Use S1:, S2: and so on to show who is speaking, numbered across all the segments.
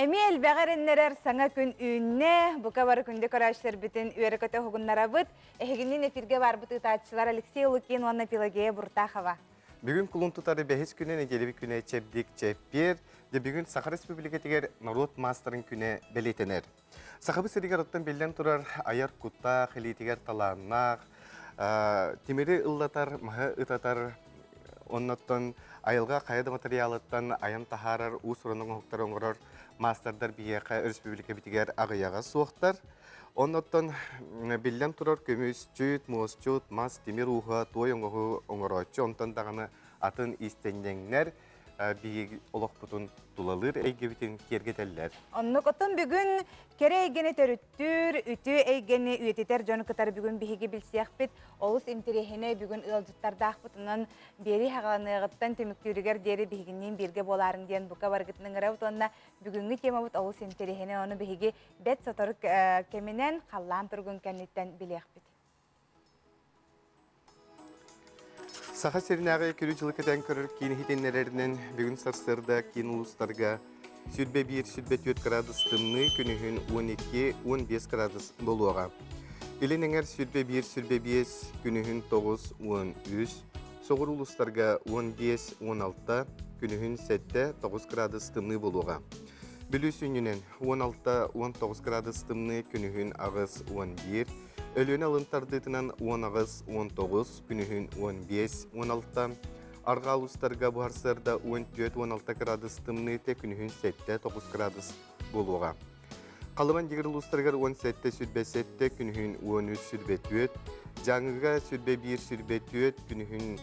S1: Эмиэ элбэҕи эрэннэрэр саҥа күн үүннэ. Бука бары күндү көрөөччүлэрбитин үөрэ-көтө уһугуннарабыт. Эһигинниин эфиргэ барбыт ыытааччылар Алексей Лукин уонна Пелагея Буртахова.
S2: Бүгүн кулун тутары бэһис күнэ нэдиэлэбит күнэ чэбдик чэппиэр. Дьэ бүгүн Саха Республикатыгар норуот маастарын күнэ бэлиэтэнэр. Сахабыт сиригэр оттон биллэн турар айар куттаах, илиитигэр талааннаах, тимири ыллатар, маһы ытатар, оннуттан айылҕа хайа да матырыйаалыттан айан таһаарар уус-уран оҥоһуктары оҥорор маастардар биһиэхэ өрөспүүбүлүкэбитигэр аҕыйаҕа суохтар. Оннуттан биллэн турар көмүсчүт, муосчут, мас, тимир ууһа, туой оҥоһуу оҥорооччу, онтон даҕаны атын иистэнньэҥнэр биһиги олохпутун тулалыыр эйгэбитин киэргэтэллэр.
S1: Оннук оттон бүгүн кэрэ эйгэни төрүттүүр, үтүө эйгэни үйэтитэр дьону кытары бүгүн биһиги билсиэхпит. Олус интэриэһинэй бүгүн ыалдьыттардаахпыт. Онон биэрии хаҕаланыаҕыттан түмүктүүрүгэр диэри биһигинниин бииргэ буолаарыҥ диэн бука барыгытын ыҥырабыт уонна бүгүҥҥү темабыт олус интэриэһинэй. Ону биһиги бэрт сотору кэминэн халлаан туругун кэнниттэн билиэхпит.
S2: Саха сиринээҕи күрү дьылы кэтээн көрөр киин иһитиннэрэринэн бүгүн сарсыарда киин улуустарга 21-24 градус тымныы, күнүһүн 12-15 градус буолуоҕа. Илин эҥэр 21-25, күнүһүн 9-13, соҕуруу улуустарга 15-16, күнүһүн 7-9 градус тымныы буолуоҕа. Бүлүү сүнньүнэн 16-19 градус тымныы, күнүһүн 8-11, Өлүөнэ алын тардыытынан 18-19, күнүһүн 15-16, арҕаа улуустарга буһарсыарда 14-16 градус тымныыта, күнүһүн 7-9 градус буолуоҕа. Халыман дигир улуустарыгар 17-27, күнүһүн 13-24, Дьааҥыга 21-24, күнүһүн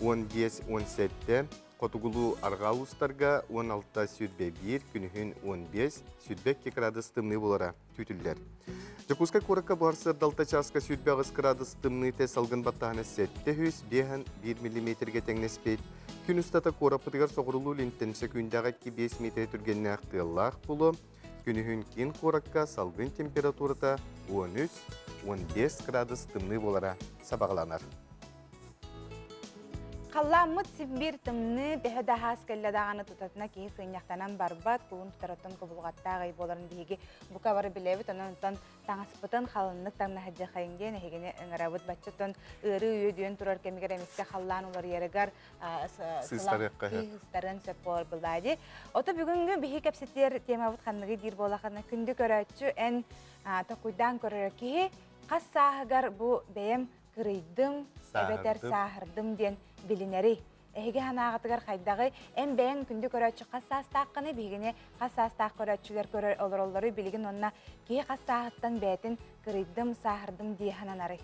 S2: 15-17, Хотугулуу арҕаа улуустарга 16-21, күнүһүн 15-22 градус тымныы буолара күүтүллэр. Дьокуускай куоракка буһар сырдалта чааска 28 градус тымныы салгын баттаһына 751 миллиметргэ тэҥнэспит. Күн устата куораппытыгар соҕурулуу илинтэн сөкүүндэҕэ 2-5 метр түргэннээх тыаллаах буолуо. Күнүһүн киин куоракка салгын температурата 13-15 градус тымныы буолара сабаҕаланар.
S1: Халлааммыт син-биир тымныы, төһө да аһаас кэллэ даҕаны тутатына киһи сынньахтанан барбат, кулун тутарыттан кубулҕаттаах ый буоларын биһиги бука бары билэбит, онон онтон таҥаспытын халыннык таҥнаһыдьахайын диэн эһигини ыҥырабыт. Бачча ыарыы үөдүйэн турар кэмигэр эмискэ халлаан уларыйарыгар сыыстарыан сөп буолар былаа дии. Ото бүгүҥҥү биһи кэпсэтиэр темабыт ханныгы диир буолахына күндү көрөөччү эн токуйдаан көрөрө киһи хас сааһыгар бу бэйэм кырыйдым эбэтэр сааһырдым диэн билинэрий. Эһиги санааҕытыгар хайдаҕый? Эн бэйэҥ күндү көрөөччү хас саастааххыный? Биһигини хас саастаах көрөөччүлэр көрөр олороллоруй билигин уонна киһи хас сааһыттан бэйэтин кырыйдым, сааһырдым дии сананарый?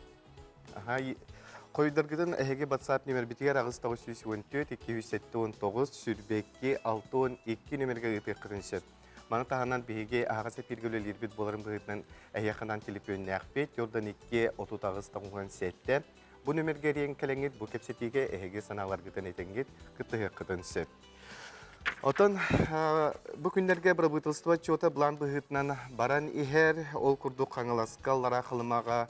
S2: Хойдаргытын эһиги WhatsApp нөмербитигэр 8914 279 22 62 нөмерге ыытыаххытын сөп. Маны таһынан биһиги аһаҕас эпииргэ үлэлиирбит буоларын быһыытынан эһиэхэ телефоннээхпит Йордан 2 38 97 Бу нөмергэ эриэн кэлэҥҥит бу кэпсэтиигэ эһиги санааларгытын этэҥҥит кыттыһыаххытын сөп. Отон бу күннэргэ бырабыыталыстыба отчуота былаан быһыытынан баран иһэр. Ол курдук Хаҥаласка, Аллараа Халымаҕа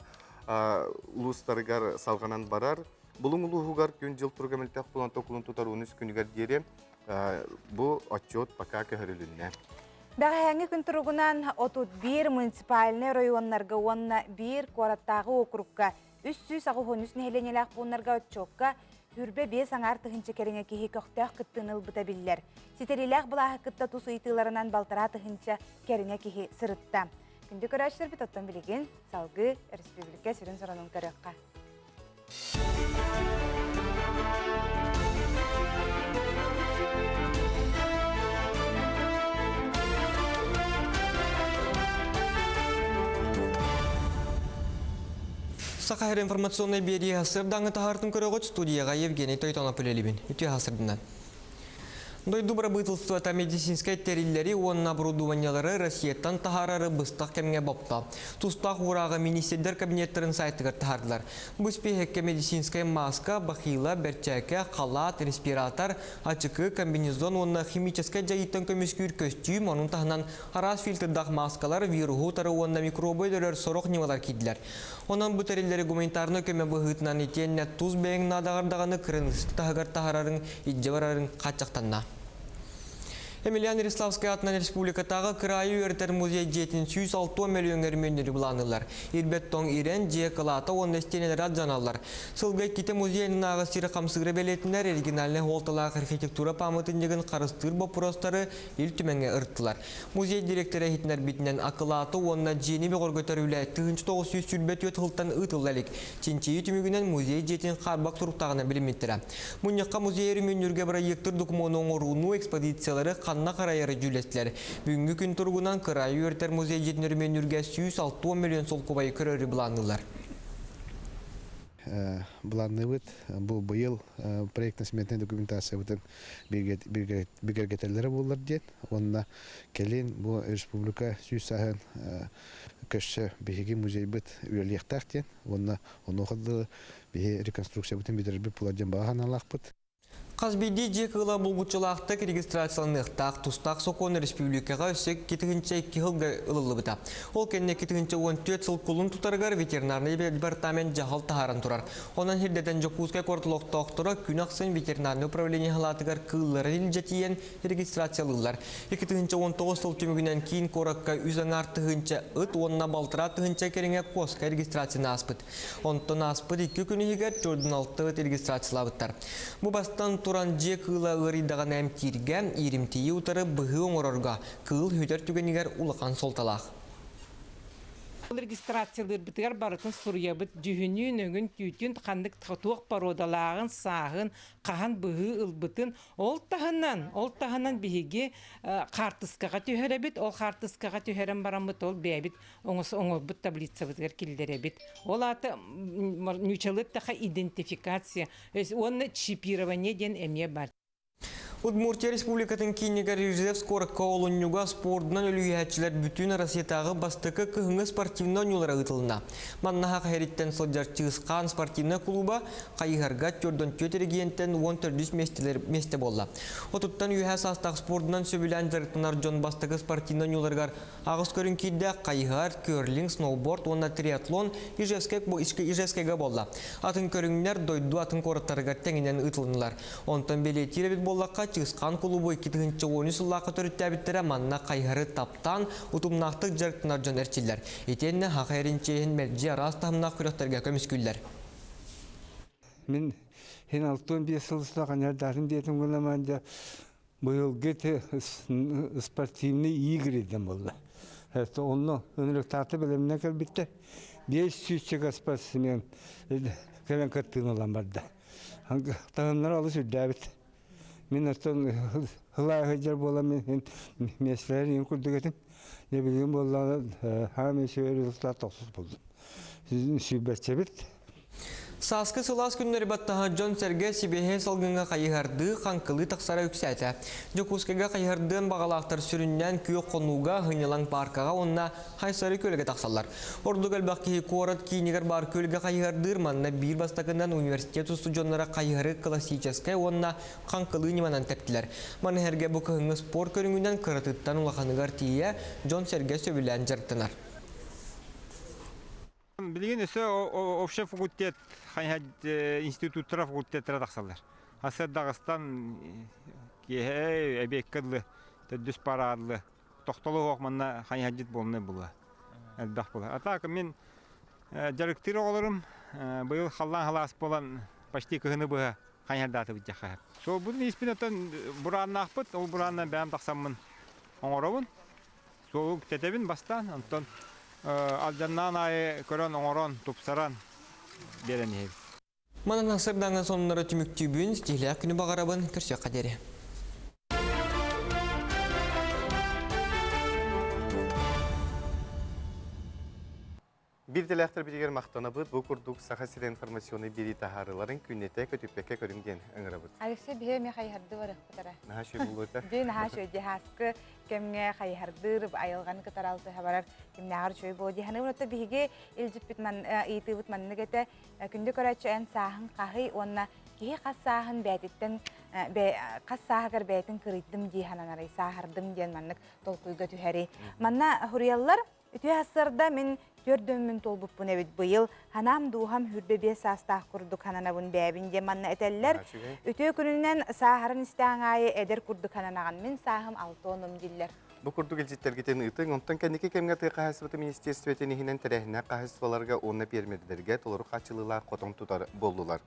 S2: улуустарыгар салҕанан барар. Булуҥ улууһугар күн-дьыл туруга мөлтөх буолан токулун тутар 13 күнүгэр диэри бу отчуот пока көһөрүлүннэ.
S1: Бэҕэһээҥҥи күн туругунан 31 муниципальнай оройуоннарга уонна биир куораттааҕы уокурукка 383 нэһилиэнньэлээх пууннарга отчуокка 25 аҥаар тыһыынча кэриҥэ киһи көхтөөх кыттыыны ылбыта биллэр. Ситэриилээх былааһы кытта тус ыйытыыларынан балтараа тыһыынча кэриҥэ киһи сырытта. Күндү көрөөччүлэрбит оттон билигин салгыы өрөспүүбүлүкэ сүрүн сонунун көрүөххэ.
S3: Саха Сирэ информационнай биэрии сырдаҥы таһаартын көрөҕүт студияҕа Евгений Тойтонов үлэлиибин. Үтүө сырдынан. Дойду бырабыыталыстыбата медицинскэй тэриллэри уонна оборудованиелары Россияттан таһаарары быстах кэмҥэ бопто. Тустаах уурааҕы министрдэр кабинеттарын сайтыгар таһаардылар. Бу испииһэккэ медицинскэй мааска, бахила, бэрчээкэ, халаат, респиратор, ачыкы, комбинезон уонна химическэй дьайыыттан көмүскүүр көстүүм, онун таһынан араас фильтрдаах мааскалар, вируһу утары уонна микробу өлөрөр сорох ньымалар киирдилэр. Онон бу тэриллэри гуманитарнай көмө быһыытынан итиэннэ тус бэйэҥ наадаҕар даҕаны кырыныска таһыгар таһарарыҥ, илдьэ барарыҥ хааччахтанна. Емельян Ярославскай атынан республикатааҕы кыраайы үөрэтэр музей дьиэтин 160 мөлүйүөҥҥэ өрөмүөннүүрү былаанныыллар. Ирбэт тоҥ ирэн, дьиэ кылаата уонна истиэнэлэрэ алдьаналлар. Сылга иккитэ музей аннынааҕы сири хамсыыра бэлиэтинэр оригинальнай суолталаах архитектура пааматынньыгын харыстыыр боппуруостары Ил Түмэҥҥэ ырыттылар. Музей директора иһитиннэрбитинэн, акылааты уонна дьиэни бөҕөргөтөр үлэ 1924 сылтан ыытылла илик. Чинчийии түмүгүнэн музей дьиэтин хаарбах туруктааҕынан билиммиттэрэ. Мунньахха музей өрөмүөннүүргэ бырайыактыр докумуону оҥорууну, экспозициялары ханна харайары дьүүллэстилэр. Бүгүҥҥү күн туругунан кыраайы үөрэтэр музей дьиэтин өрөмүөннүүргэ 160 миллион солкуобайы көрөрү былаанныыллар.
S4: Былаанныыбыт бу быйыл проектно-сметнай документациябытын бигэргэтэллэрэ буоллар диэн уонна кэлин бу республика сүүс сааһын көрсө биһиги музейбыт үлэлиэхтээх диэн уонна онуоха дылы биһи реконструкциябытын бүтэрэрбит буолар диэн баҕа санаалаахпыт.
S3: Хас биирдии дьиэ кыыла булгуччулаахтык регистрацияланыахтаах тустаах сокуон республикаҕа өссө 2002 сылга ылыллыбыта. Ол кэннэ 2014 сыл кулун тутарыгар ветеринарнай департамент дьаһал таһааран турар. Онон сирдэтэн Дьокуускай куорат олохтоохторо күн ахсын ветеринарнай управление халаатыгар кыылларын илдьэ тиийэн регистрациялыыллар. 2019 сыл түмүгүнэн киин куоракка үс аҥаар тыһыынча ыт уонна балтараа тыһыынча кэриҥэ куоска регистрацияны ааспыт. Онтон ааспыт икки күн иһигэр 46 ыт регистрациялаабыттар. Бу бастан туран дьиэ кыыла ыарыйдаҕына эмтииргэ, ииримтийии утары быһыы оҥорорго кыыл сүтэр түгэнигэр улахан суолталаах.
S5: Регистрациялыырбытыгар барытын суруйабыт дьүһүнүн, өҥүн, түүтүн, ханнык туох породалааҕын, сааһын, хаһан быһыы ылбытын Ол таһынан, ол таһынан биһиги хаартыскаҕа түһэрэбит, ол хаартыскаҕа түһэрэн бараммыт ол бэйэбит оҥорбут таблицабытыгар киллэрэбит. Ол аата нуучалыы эттэххэ идентификация уонна чипирование диэн эмиэ бар.
S3: Удмуртия Республикатын киинигэр Ижевск куоракка олунньуга спордунан үлүйээччилэр бүтүн Россиятааҕы бастакы кыһыҥҥы спортивнай оонньуулара ыытылынна. Манна Саха сылдьар Чыысхаан спортивнай клуба хайыһарга 44 эрэгийиэнтэн 14 миэстэлэр миэстэ буолла. Отуттан үөһэ саастаах спордунан сөбүлээн дьарыктанар дьон бастакы спортивнай оонньууларыгар аҕыс көрүҥ киирдэ хайыһар, керлинг, сноуборд уонна триатлон Ижевскэй, Ижевскэйгэ буолла. Атын көрүҥнэр дойду атын куораттарыгар тэҥинэн ыытылыннылар. Онтон бэлиэтиир эбит буоллахха, Чыысхаан кулуубу 2013 сыллаахха төрүттээбиттэрэ манна хайыһары таптаан, утумнаахтык дьарыктанар дьон эрчиллэр. Итиэннэ Саха эрин чиэһин мэлдьи араас таһымнаах күрэхтэргэ көмүскүүллэр.
S6: Мин хин алтын биэс сыл устаах диэтим гынаман дьэ быйылгы спортивный игры диэн буолла. Онно ынырыктааты бэлэмнэн кэлбиттэр. Биэс сүүсчэкэ спортсмен кэлэн кыттыыны ылан барда. Таһымнара олус үрдээбит. Мин оттон ылаа сылдьар буолан мин миэстэлэр иин курдук этим. Дьэ билигин буоллаҕына хаамыы үчүгэй результат тохсус булдум. Сүүрбэччэбит.
S3: Сааскы сылаас күннэри баттаһа дьон-сэргэ сибиэһэй салгыҥҥа хайыһардыы, хаҥкылыы тахсара үксээтэ. Дьокуускайга хайыһардыан баҕалаахтар сүрүннээн Күөх Хонууга, Сынньалаҥ пааркаҕа уонна Хайсары күөлгэ тахсаллар. Ордук элбэх киһи куорат киинигэр баар күөлгэ хайыһардыыр, манна биир бастакынан университет устудьуоннара хайыһары классическай уонна хаҥкылыы ньыманан тэптилэр. Маны сэргэ бу кыһыҥҥы спорт көрүҥүнэн кыратыттан улаханыгар тиийэ дьон-сэргэ сөбүлээн дьарыктанар.
S7: Билигин өссө общий факультет институттара факультеттара тахсаллар. Сарсыардаҕыстан киэһэ эбиэккэ дылы төрдүс парадлы тохтоло суох манна хайыһардьыт буолунай буолуо. Элбэх буолар. А так мин дьарыктыыр оҕолорум быйыл халлаан халаас буолан почти кыһыны быһа хайыһардаатыбыт диэххэ. Суолбутун испин оттон бурааннаахпыт, ол бураанынан бэйэм тахсаммын оҥоробун. Суолу тэтэбин бастаан, онтон алдьаннаан аайы көрөн, оҥорон, тупсаран биэрэн иһэбит.
S3: Манан сырдаҥа сонуннары түмүктүүбүн, ситиһилээх күнү баҕарабын, көрсүөххэ диэри.
S2: Биир дэлээхтэрбитигэр махтанабыт. Бу курдук Саха сирэ информационнай биэрии таһаарыыларын күннэтэ көтүппэккэ көрүҥ диэн ыҥырабыт.
S1: Алексей биһиэ эмиэ хайыһарды барыахпытара.
S2: Наһаа үчүгэй буолуо
S1: Дии наһаа үчүгэй дьаһааскы кэмҥэ хайыһардыыр, айылҕаны кытары алтыһа барар кимнээҕэр үчүгэй буолуо дии саныыбын. Оттон биһиги илдьиппит ман ыйытыыбыт маннык этэ. Күндү көрөөччү эн сааһын хаһый уонна киһи хас сааһын бэйэтиттэн хас сааһыгар бэйэтин кырыйдым дии сананарый, сааһырдым диэн маннык толкуйга түһэрий. Манна хуруйаллар Үтүө сарсыарда мин Төрдөммүн туолбуппун эбит быйыл. Ханаам дууһам 25 саастаах курдук хананабын бээбин диэн манна этэллэр. Үтүө күнүнэн сааһыран истэҕиҥ аайы эдэр курдук хананаҕын. Мин сааһым алтонум дииллэр.
S2: Бу курдук илдьиттэргитин ыытыҥ. Онтон кэнники кэмҥэ тыа хаһаайыстыбатын министиэристибэтин иһинэн тэрээһиннээх хаһаайыстыбаларга уонна пиэрмэрдэргэ толору хааччылыылаах хотон тутар буоллулар.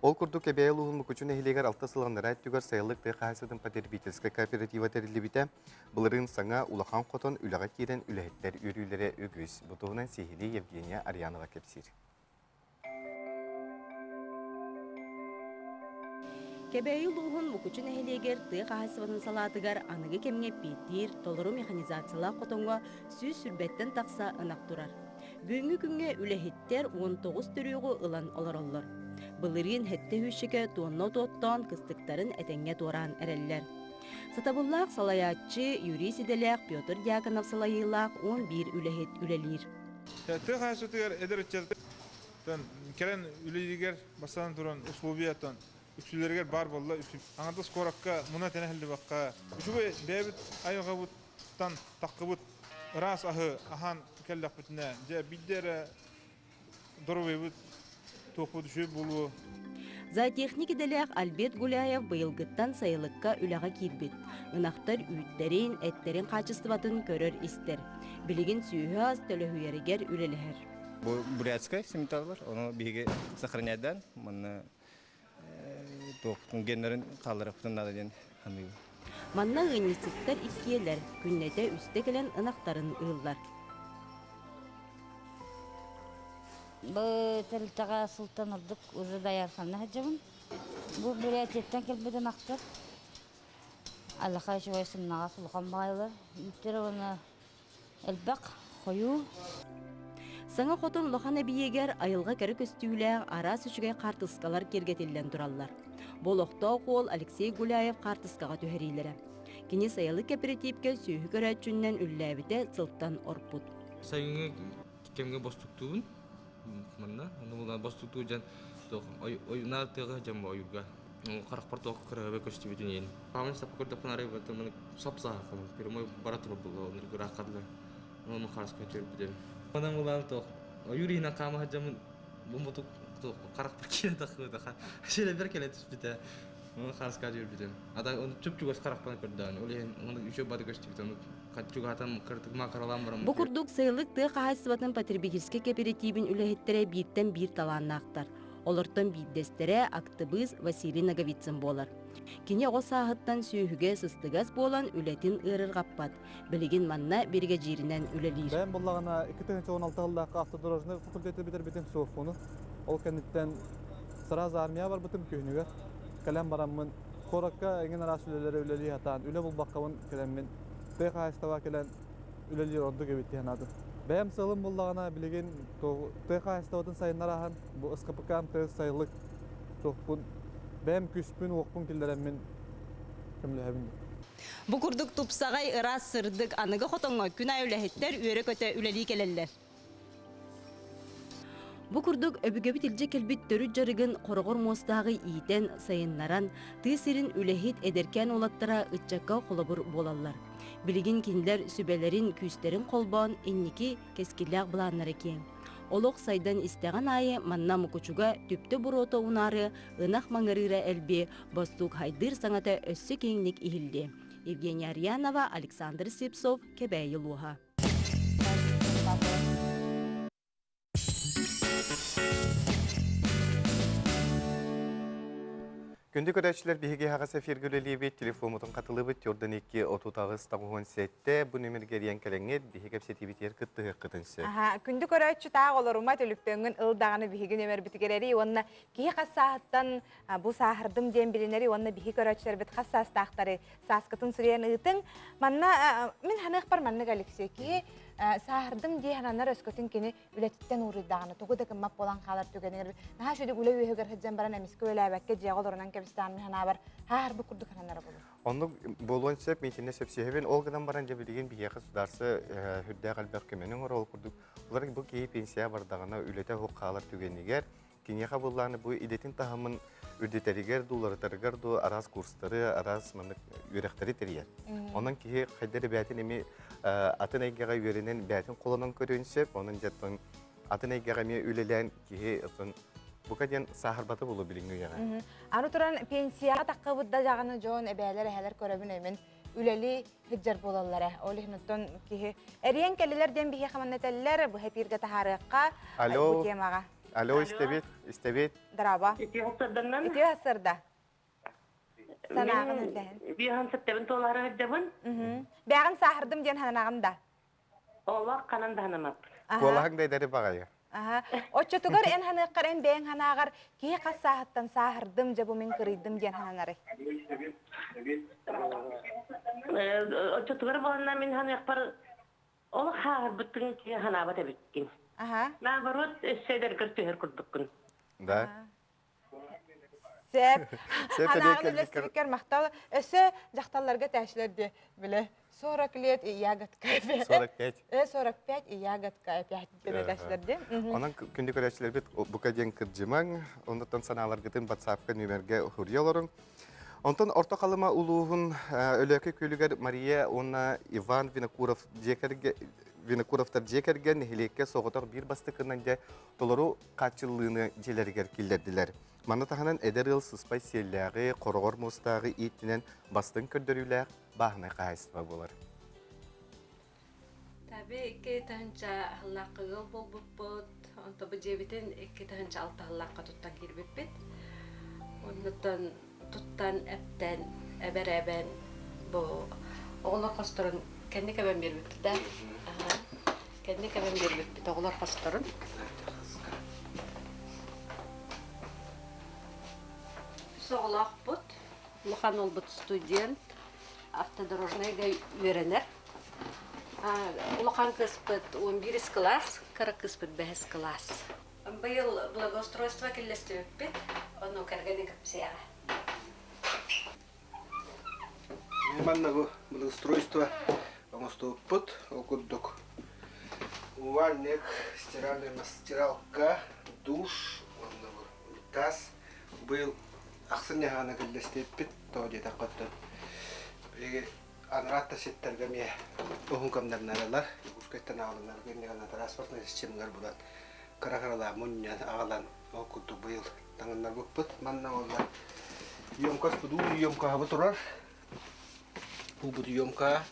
S2: Ол курдук Кэбээйи улууһун Мукучу нэһилиэгэр алта сыл анараа өттүгэр сайылык тыа хаһаайыстыбатын потребительскай кооператива тэриллибитэ. Былырыын саҥа улахан хотон үлэҕэ киирэн үлэһиттэр үөрүүлэрэ үгүс. Бу туһунан сиһилии Евгения Арьянова кэпсиир.
S8: Кэбээйи улууһун Мукучу нэһилиэгэр тыа хаһаайыстыбатын салаатыгар аныгы кэмҥэ эппиэттиир толору механизациялаах хотоҥҥо 120-тэн тахса ынах турар. Бүгүҥҥү күҥҥэ үлэһиттэр 19 төрүөҕү ылан олороллор. Былырыын сэттэ сүүсчэкэ туонна отуоттоон кыстыктарын этэҥҥэ туораан эрэллэр. Сатабыллаах салайааччы, юрист идэлээх Петр Дьяконов салайыылаах 11 үлэһит үлэлиир.
S9: Тыа хаһаайыстыбатыгар эдэр ыччаттан кэлэн үлэлииригэр бастатан туран условиятан үксүлэригэр баар буолла. Аҥардас куоракка муна тэнэ сылдьыбакка үчүгэй бэйэбит айылҕабыттан таххыбыт ыраас аһы аһаан кэллэхпитинэ дьэ биирдэ эрэ доруобуйабыт туохпут үчүгэй буолуо.
S8: Зоотехник идэлээх Альберт Гуляев быйылгыттан сайылыкка үлэҕэ киирбит. Ынахтар үүттэрин, эттэрин хаачыстыбатын көрөр-истэр. Билигин сүөһү-ас төлөһүйэригэр үлэлэһэр.
S10: Бу бурятскай симметал бар, ону биһиги сохраняйдан, манна туохпутун геннэрин хаалларыахпытын наада диэн саныыбын.
S8: Манна ыанньыксыттар иккиэлэр, күннэтэ үстэ кэлэн ынахтарын ыыллар.
S11: Бу тэрилтэҕэ сылтан ордук уже доярканна сылдьабын. Бу Бурятияттан кэлбит ынахтар. Аллаха үчүгэй сымнаҕас улахан баҕайылар. Үүттэрэ уонна элбэх, хойуу.
S8: Саҥа хотон улахан эбийиэгэр айылҕа кэрэ көстүүлээх араас үчүгэй хаартыскалар киэргэтиллэн тураллар. Бу олохтоох уол Алексей Гуляев хаартыскаҕа түһэриилэрэ. Кини сайылык кэпэрэтиипкэ сүөһү көрөөччүннэн үллээбитэ сылтан орпут.
S12: Сайыҥҥы кэмҥэ бостуктуубун манна. Ону булан бостуктуу дьон туох ойунаар тыаҕа дьон ойуурга харахпар туох кыраһыабай көстүбүтүн иһин. Хаамын саппа көрдөхпүн арай маны сап-саахалын прямой бара турар буолла оннук ырааххадылар. Ону хараска түөрбүтүм. Манан булан туох ойуур иһинэн хаама сылдьаммын бу туох харахпар киирэ тахсыбыта. Силэбэр кэлэ түспүтэ. Ону хараска түөрбүтүм. Ата ону чуп-чугас харахпан көрдөөн. Ол иһин ону үчүгэй бары көстүбүт. Ону
S8: Бу курдук сайылык тыа хаһаайыстыбатын потребительскай кэпэрэтиибин үлэһиттэрэ бииртэн биир талааннаахтар. Олортон биирдэстэрэ актыбыыс Василий Ноговицын буолар. Кини оҕо сааһыттан сүөһүгэ сыстыгас буолан үлэтин ыарырҕаппат. Билигин манна биригэдьииринэн үлэлиир.
S9: Бэйэм буллаҕына 2016 сыллаахха автодорожный факультеты бүтэрбитим суофуну. Ол кэнниттэн сразу армия барбытым күһүнүгэр. Кэлэн бараммын куоракка эҥин араас үлэлэри үлэлии сатаан, үлэ булбаккабын кэлэммин тыа хаһаайыстыба кэлэн үлэлиир ордук эбит дии санаатым. Бэйэм сыалым буллаҕына билигин тыа хаһаайыстыбатын сайыннарааһын бу СКПК тыа сайылык туохпун бэйэм күүспүн-уохпун киллэрэммин көмөлөһөбүн.
S8: Бу курдук тупсаҕай, ыраас, сырдык, аныгы хотоҥҥо күн аайы үлэһиттэр үөрэ-көтө үлэлии кэлэллэр. Бу курдук өбүгэбит илдьэ кэлбит төрүт дьарыгын хороҕор муостааҕы иитэн, сайыннаран, тыа сирин үлэһит эдэркээн уолаттара ыччакка холобур буолаллар. Билигин кинилэр сүбэлэрин, күүстэрин холбоон инники кэскиллээх былааннара киэҥ. Олох сайдан истэҕин аайы манна Мукучуга түптэ буруота унаары, ынах маҥырыыра элбиэ, бостуук хайдыыр саҥата өссө киэҥник иһиллиэ. Евгения Арьянова, Александр Слепцов, Кэбээйи улууһа.
S2: Күндү көрөөччүлэр биһиги аһаҕас эфиргэ үлэлиибит, телефоммутун хатылыыбыт, төрдөн 2 38 97 бу нөмергэ эрийэн кэлэҥҥит, биһиги кэпсэтиибитигэр кыттыһыаххытын сөп.
S1: Аха, күндү көрөөччү таах олорума түлүппөҥҥүн ыл даҕаны биһиги нөмербитигэр эрий уонна киһи хас сааһыттан бу сааһырдым диэн билинэри уонна биһи көрөөччүлэрбит хас саастаахтары сааскытын суруйан ыытыҥ. Манна мин ханыахпар маннык Алексей киһи сааһырдым дии сананар өскөтүн кини үлэтиттэн уурайдаҕына тугу да гыммат буолан хаалар түгэнигэр наһаа үчүгэй үлэ үөһүгэр сылдьан баран эмискэ үлэлээбэккэ дьиэҕэ олорунан кэбистэҕин мин санаабар сааһырбыт курдук сананара буолуо.
S2: Оннук буолуон сөп, мин итиннэ сөпсөһөбүн. Ол гынан баран дьэ билигин биһиэхэ судаарсы сүрдээх элбэх көмөнү оҥорор. Ол курдук улар бу киһи пенсия бардаҕына үлэтэ суох хаалар түгэнигэр киниэхэ быллааны бу идэтин таһымын үрдэтэригэр дуу, уларытарыгар дуу араас курстары, араас маннык үөрэхтэри тэрийэр. Онон киһи хайда эрэ бэйэтин эми атын эйгэҕэ үөрэнэн бэйэтин холонон көрүөн сөп. Онон дьэ атын эйгэҕэ эмиэ үлэлээн киһи отон бука диэн сааһырбата буолуо билиҥҥи үйэҕэ.
S1: Аны туран пенсияҕа таххыбыт да даҕаны дьон эбээлэр эһэлэр көрөбүн эмин үлэли сылдьар буолаллара. Ол иһин оттон киһи эриэн кэлилэр диэн биһиэхэ манна этэллэр, быһа эпииргэ таһаарыахха
S2: Алло.
S1: бу темаҕа.
S2: Алло, истэбит, истэбит.
S1: Драба.
S13: Ити хастарданнан?
S1: Ити хастарда. Санааҕын үрдэһин.
S13: Биһан сеттебин туолары сылдьабын.
S1: Бэҕин сааһырдым диэн хананаҕын да.
S13: Олох ханан да ханамаппын.
S2: Куолаһыҥ да эдэри баҕайы.
S1: Аха. Оччотугар эн ханыаххар эн бэйэҥ ханааҕар киһи хас сааһыттан сааһырдым, дьэ бу мин кырыйдым диэн хананарый?
S13: Оччотугар буоланна мин ханыахпар олох хааһырбыттын киһи ханаабат эбиккин.
S1: Аха.
S13: Наоборот, өссө эдэргэр түһэр курдуккун.
S2: Да.
S1: Сеп.
S2: Сеп
S1: Анааҕын үллэстибиккэр махтал. Өссө дьахталларга тээшлэр диэ биле 40 лет и ягодка опять.
S2: 45.
S1: 45 и ягодка опять диэн этээчлэр диэ.
S2: Онон күндү көрөөччүлэрбит бука диэн кырдьымаҥ, оннуттан санааларгытын WhatsApp-ка нүмергэ суруйа олоруҥ. Онтон Орто Халыма улууһун Өлөөкө күөлүгэр Мария уонна Иван Винокуров дьиэ кэргэ Винокуровтар дьиэ кэргэн нэһилиэккэ соҕотох биир бастакынан дьэ толору хааччыллыыны дьиэлэригэр киллэрдилэр. Маны таһынан эдэр ыал сыспай сиэллээҕи, хороҕор муостааҕы ииттинэн бастыҥ көрдөрүүлээх бааһынай хаһаайыстыба буолар.
S14: Таби 2 тыһыынча сыллаахха ыал буолбуппут. Онто бу дьиэбитин 2006 сыллаахха туттан киирбиппит. Оннуттан туттан, эптэн, эбэр-эбэн бу оҕолор хосторун кэнник эбэн биэрбиппит да. Кэнник эбэн биэрбиппит оҕолор хосторун. Үс оҕолоохпут. Улахан уолбут студент, автодорожнайга үөрэнэр. Улахан кыыспыт 11 кылаас, кыра кыыспыт 5 кылаас. Быйыл благоустройство киллэстибиппит, ону кэргэнин кэпсиэҕэ.
S15: Манна бу благоустройство оҥостубуппут. Ол курдук умывальник, стиральная стиралка, душ, уонна бу унитаз. Быйыл ахсын хаана киллэстибиппит, тоҕо диэтэххэ биһиги анараа ситтэргэ эмиэ уһун кэмнэрнэрэлэр Якутскайтан аҕаланнарга иннигана транспортнай системалар булан кыра-кыралаан мунньан аҕалан ол курдук быйыл таҥыннарбыппыт манна уолла емкость уу емкоһабы турар уубут емкаһа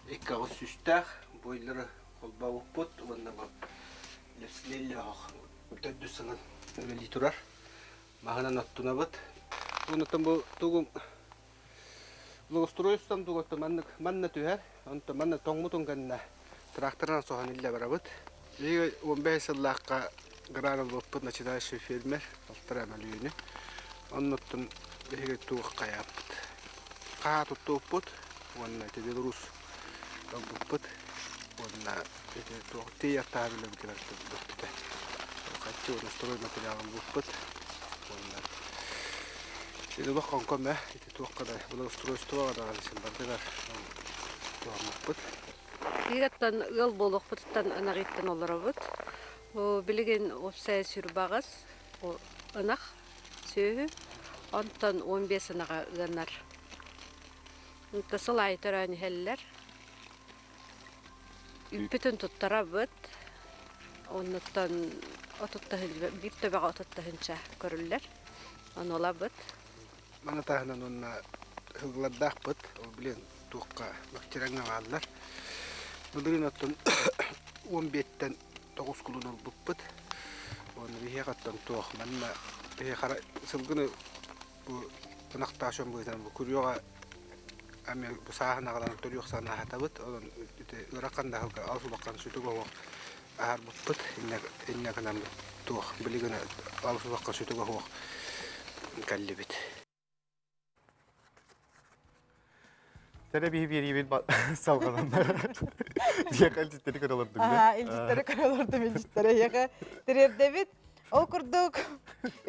S15: икки аҕыс сүүстээх бойлеры холбообуппут уонна бу лэслэллээх төрдүс сылын үлэлии турар маһынан оттунабыт онтон бу тугум Благоустройством тугуттан маннык манна түһэр, онтон манна тоҥмутун кэннэ тракторынан соһон иллэ барабыт. Биһиги 15 сыллаахха гран ылбыппыт начинающий фермер алтара мөлүйүөнү. Оннуттан биһиги туох хайааппыт. Хаһаа туттубуппут уонна ити Беларусь ылбыппыт уонна ити туох тиийэр таабилэбитигэр бүппүтэ. Хаччы уонна стройматериал ылбыппыт уонна Ити хонком ээ, ити туохха да благоустройствоҕа даҕаны син бардылар туһаммыппыт.
S14: Биираттан ыал буолуохпутуттан ынаҕыттан олоробут. Билигин уопсайа сүрбаҕыс ынах сүөһү, онтон 15 ынаҕа ыанар. Сыл аайы төрөөн иһэллэр. Үүппүтүн туттарабыт. Оннуттан отуттаһын биир төбөҕө отуттаһынча көрүллэр. Ону ылабыт.
S15: Маны таһынан уонна сылгылардаахпыт. Ол билин туохха бактерияҥҥа бааллар. Былырыын оттон 15-тэн 9 кулун ылбыппыт. Уонна биһиэхэ оттон туох манна биһиэхэ сылгыны бу ынахтаах дьон быһыытынан бу күрүөҕэ эмиэ бу сааһын аҕалан төрүөх саҕана аһатабыт. Онон ити ыарахан да аһылга алыс улахан сүтүк оһох аһарбыппыт. Иннэ иннэ гынан туох билигин алыс улахан сүтүк оһох кэллибит.
S2: Тэре биһи биэриибит салҕананнар. Диэхэ илдьиттэри көрө олордум.
S1: Аха, илдьиттэри көрө олордум, илдьиттэри эйиэхэ тириэрдэбит. Ол курдук,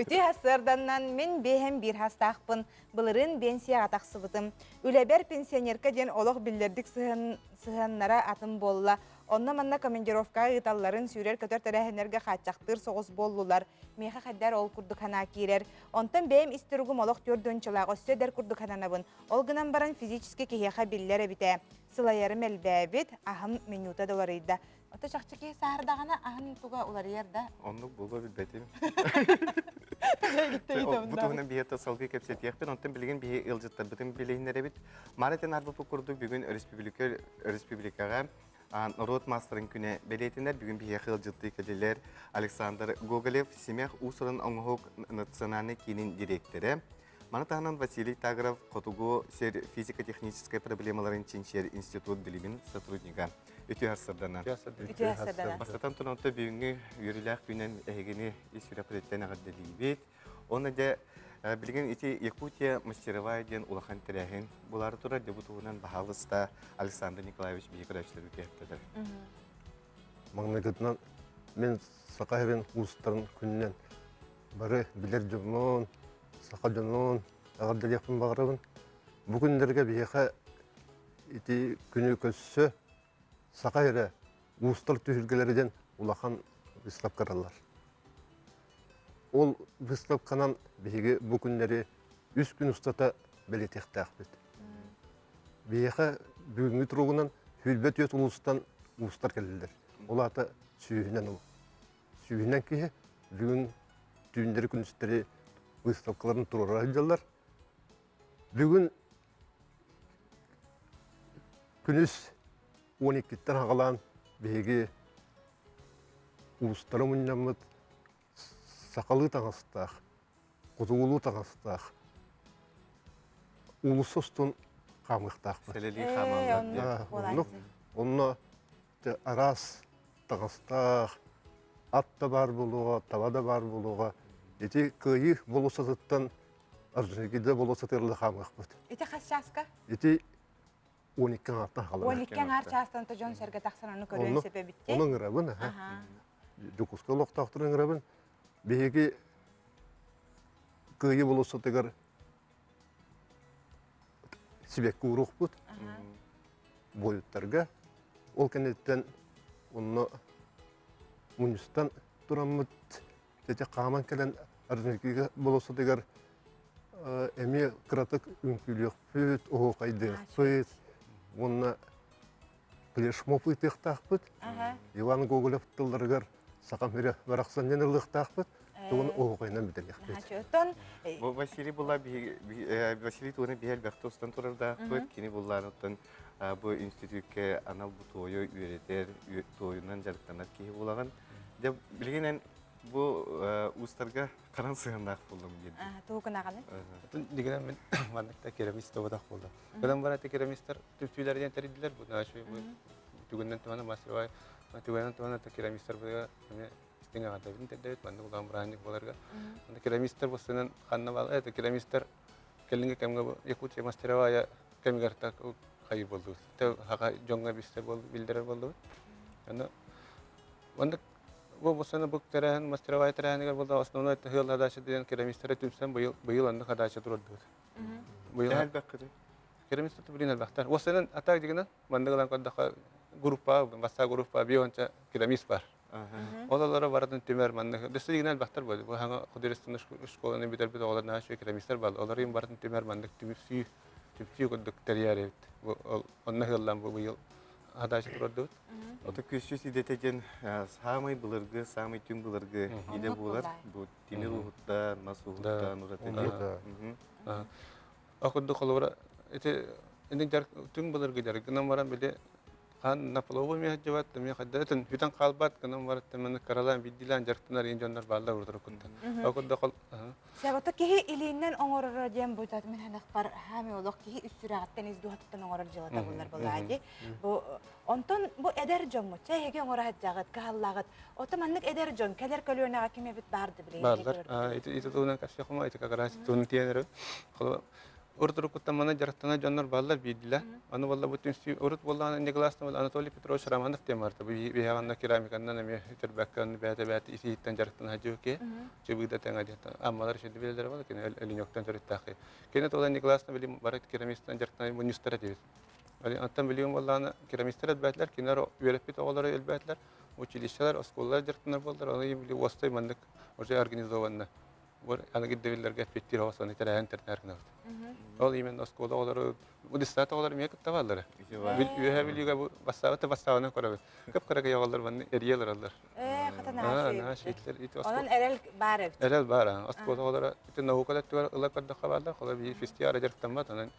S1: үтүө сарсыарданнан мин биэһэм биир хастаахпын, былырыын биэнсийэҕэ тахсыбытым. Үлэбэр пенсионерка диэн олох биллэрдик сыһыаннара атын буолла. Онно-манна командировкаҕа ыыталларын, сүүрэр-көтөр тэрээһиннэргэ хааччахтыыр соҕус буоллулар. Миэхэ хайдар ол курдук санаа киирэр. Онтон бэйэм ис туругум олох түөрт өссө эдэр курдук сананабын. Ол гынан баран физически киһиэхэ биллэр эбит ээ. Сылайарым элбээбит, аһым менюта да уларыйда. Ото чахчы киһи сааһырдаҕына аһын туга уларыйар да?
S2: Оннук буолуо билбэтим. Бу туһунан биһиэхэ салгыы кэпсэтиэхпит. Онтон билигин биһи ыалдьыттарбытын билиһиннэрэбит. Маара арбыппыт курдук бүгүн өрөспүүбүлүкэ өрөспүүбүлүкэҕэ норуот маастарын күнэ бэлиэтэнэр. Бүгүн биһиэхэ ыалдьыттыы кэлилэр Александр Гоголев, Симэх уус-уран оҥоһук национальнай киинин дириэктэрэ. Маны таһынан Василий Тагров Хотугу сир физико-техническай проблемаларын чинчийэр институт билимин сотруднига. Үтүө харсырданан.
S1: Үтүө харсырданан.
S2: Бастатан туран бүгүҥҥү үөрүүлээх күнэн эһигини ис сүрэхпититтэн эҕэрдэлиибит. Онно дьэ билигин ити Якутия мастеровая диэн улахан тэрээһин булаары турар. Дьэ бу туһунан баһаалыста Александр Николаевич биһиги көрөөччүлэрбит иһэттэлэр.
S16: Маҥнайгытынан мин Саха сирин уустарын күнүнэн бары билэр дьоммун, саха дьонун эҕэрдэлиэхпин баҕарабын. Бу күннэргэ биһиэхэ ити күнү көрсө саха эрэ уустар түһүлгэлэрэ диэн улахан выставкалар. Ол выставканан биһиги бу күннэри үс күн устата бэлиэтиэхтээхпит. Биһиэхэ бүгүҥҥү туругунан сүүрбэ түөрт улуустан уустар кэллилэр. Ол аата сүүһүнэн ол. Сүүһүнэн киһи бүгүн түүннэри күнүстэри выставкаларын туруора сылдьаллар. Бүгүн күнүс 12-ттэн аҕалаан биһиги уустара мунньаммыт сахалыы таҥастаах, хотугулуу таҥастаах уулусса устун хаамыахтаахпыт.
S2: Сэлэлии хаамаллар.
S16: Оннук. Онно араас таҥастаах, ат да баар буолуоҕа, таба да баар буолуоҕа. Ити кыайыы болуоссатыттан Орджоникидзе болуоссатыгар хаамыахпыт.
S1: Ити хас чааска?
S16: Ити 12 аҥаартан хаалар.
S1: 12 аҥаар чаастан то дьон сэргэ тахсан ону көрүөн сөп эбит
S16: Ону ыҥырабын, Дьокуускай олохтоохторун ыҥырабын. Биһиги Кыайыы болуоссатыгар сибэкки ууруохпут буойуттарга. Ол кэнниттэн онно мунньустан тураммыт ити хааман кэлэн Орджоникидзе болуоссатыгар эмиэ кыратык үҥкүүлүөхпүт, оһуохайдыахпыт уонна флешмоб ыытыахтаахпыт. Иван Гоголев тылларыгар сахам сирэ барахсан диэн ылыахтаахпыт. Тугун оһуохайынан бүтэриэхпит.
S2: Бу Василий була Василий тугуна биһи элбэхтэ устан турардаахпыт. Кини буллаан бу институтка анал бу туойу үөрэтэр, туойунан дьарыктанар киһи буолаҕын. Дьэ билигин эн бу уустарга харан сыһыаннаах буоллум диэн.
S1: Тугу гынаҕыный?
S10: Дигинэн мин маннык да керамист тоботох буолла. Кэлэн баран керамистар түмсүүлэринэн тэрийдилэр. Бу түгэннэн туһана мастеровай түгэннэн туһана керамистар быга эмиэ истиҥ аҕатабын тэрдэбит маннык улахан бырааһынньык буоларга. Керамистар бастынан ханна баал это керамистар кэлиҥҥи кэмҥэ Якутия мастеровая кэмигэр так хайы буоллубут. Хаха дьоҥҥо бистэр биллэрэр буоллубут. Аны маннык бу бусаны бу тэрээһин мастеровая тэрээһинигэр буолла основной тыһыал задача диэн керамистары түмсэн быйыл быйыл аннык задача турардыбыт.
S2: Быйыл элбэххитий?
S10: Керамистар билин элбэхтэр. Уосанан атаак дигинен маннык ылан көрдөххө группа басса группа бионча керамист бар. Ол олоро барытын түмэр маннык. Дөссө дигинен элбэхтэр буолду. Бу хаҥа художественный школаны бүтэрбит оҕолор наһаа үчүгэй керамистар бааллар. Олор им барытын түмэр маннык түмсүү түмсүү курдук тэрийэр эбит. Бу онно ыһыллан бу быйыл задача турардыбыт.
S2: Ото күсчүс идэтэ диэн саамай былыргы, саамай түҥ былыргы идэ буолар. Бу тимир уһуттан, мас уһуттан ураты.
S10: Ол курдук холобура ити ини түҥ былыргы дьарык гынан баран били хаан наполовой миэхэ эмиэ хайда этин бүтэн хаалбат гынан баран маны каралаан биддилээн дьарыктанар иин дьоннор бааллар урутуруккуттан. Ол курдук
S1: Сабата киһи илииннэн оҥороро диэн бу мин ханахпар хаами олох киһи үс сүрэҕиттэн ис дууһатыттан оҥорор дьыалата буллар буолаа Бу онтон бу эдэр дьоммут чэ эһиги оҥоро сылдьаҕыт кыһаллаҕыт ото маннык эдэр дьон кэлэр көлүөнэҕэ ким эбит баарды билигин
S10: Бааллар. Ити ити туһунан кэпсиэххэ ити как раз туһун тиэнэрэ. Урут-уруккуттан манна дьарыктанар дьоннор бааллар биирдилэр. Аны буолла бу түмсүү урут буоллаҕына негласно Анатолий Петрович Романов диэн барда. Бу биһиэхэ керамиканнан эмиэ үтэрбэккэ онно бэйэтэ-бэйэтэ ис-иһиттэн дьарыктана сылдьыбыт киһи. Чыбыыда тэҥэ диэн Аммалар иши билэллэрэ буолла кини Өлүнөктөн төрүттээх киһи. Кини тула негласно били бары керамистан дьарыктанар мунньустар этибит. Оттон билигин буоллаҕына керамистар элбээтилэр, кинилэр үөрэппит оҕолоро элбээтилэр, училищелар, оскуолалар дьарыктанар буоллар, ону били уостай маннык уже организованно аныгы ирдэбиллэргэ эппиэттиир оҕо соны тэрээһин тэрнэр гынабыт. Ол именно оскуола оҕолору, детсад оҕолоро эмиэ кытта бааллара. Үөһэ Бүлүүгэ бу бастаабыт да бастаабынан көрөбүт. Кып-кыракый оҕолор манна эрийэ олороллор.
S1: Ээ, хата наһаа үчүгэй. Онон эрэл баар эбит.
S10: Эрэл баар. Оскуола оҕолоро ити наука өттүгэр ыла көрдөххө бааллар. Холобур, биир фестиваль дьарыктаммат, онон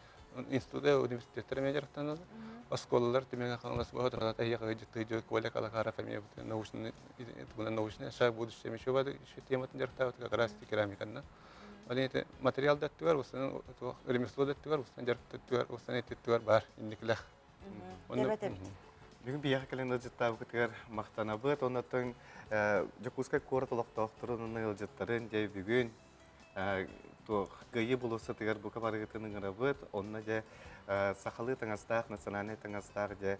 S10: института, университеттар эмиэ дьарыктаналлар. Оскуолалар Түмэҥэ Хаҥалас бу Тыйы Коля Калакаров эмиэ научный научный шаг будущее еще еще тематын дьарыктаабыт как раз керамиканна. Ол ити материал да өттүгэр, устан ремесло да өттүгэр, устан дьарык өттүгэр, устан өттүгэр бар инникилэх.
S2: Бүгүн биһиэхэ кэлэн ыалдьыттаабыкытыгар махтанабыт. Оннотон Дьокуускай куорат олохтоохторун уонна ыалдьыттарын дьэ бүгүн туох кыайыы болуоссатыгар бука барыгытын ыҥырабыт. Онно дьэ сахалыы таҥастаах, национальнай таҥастаах дьэ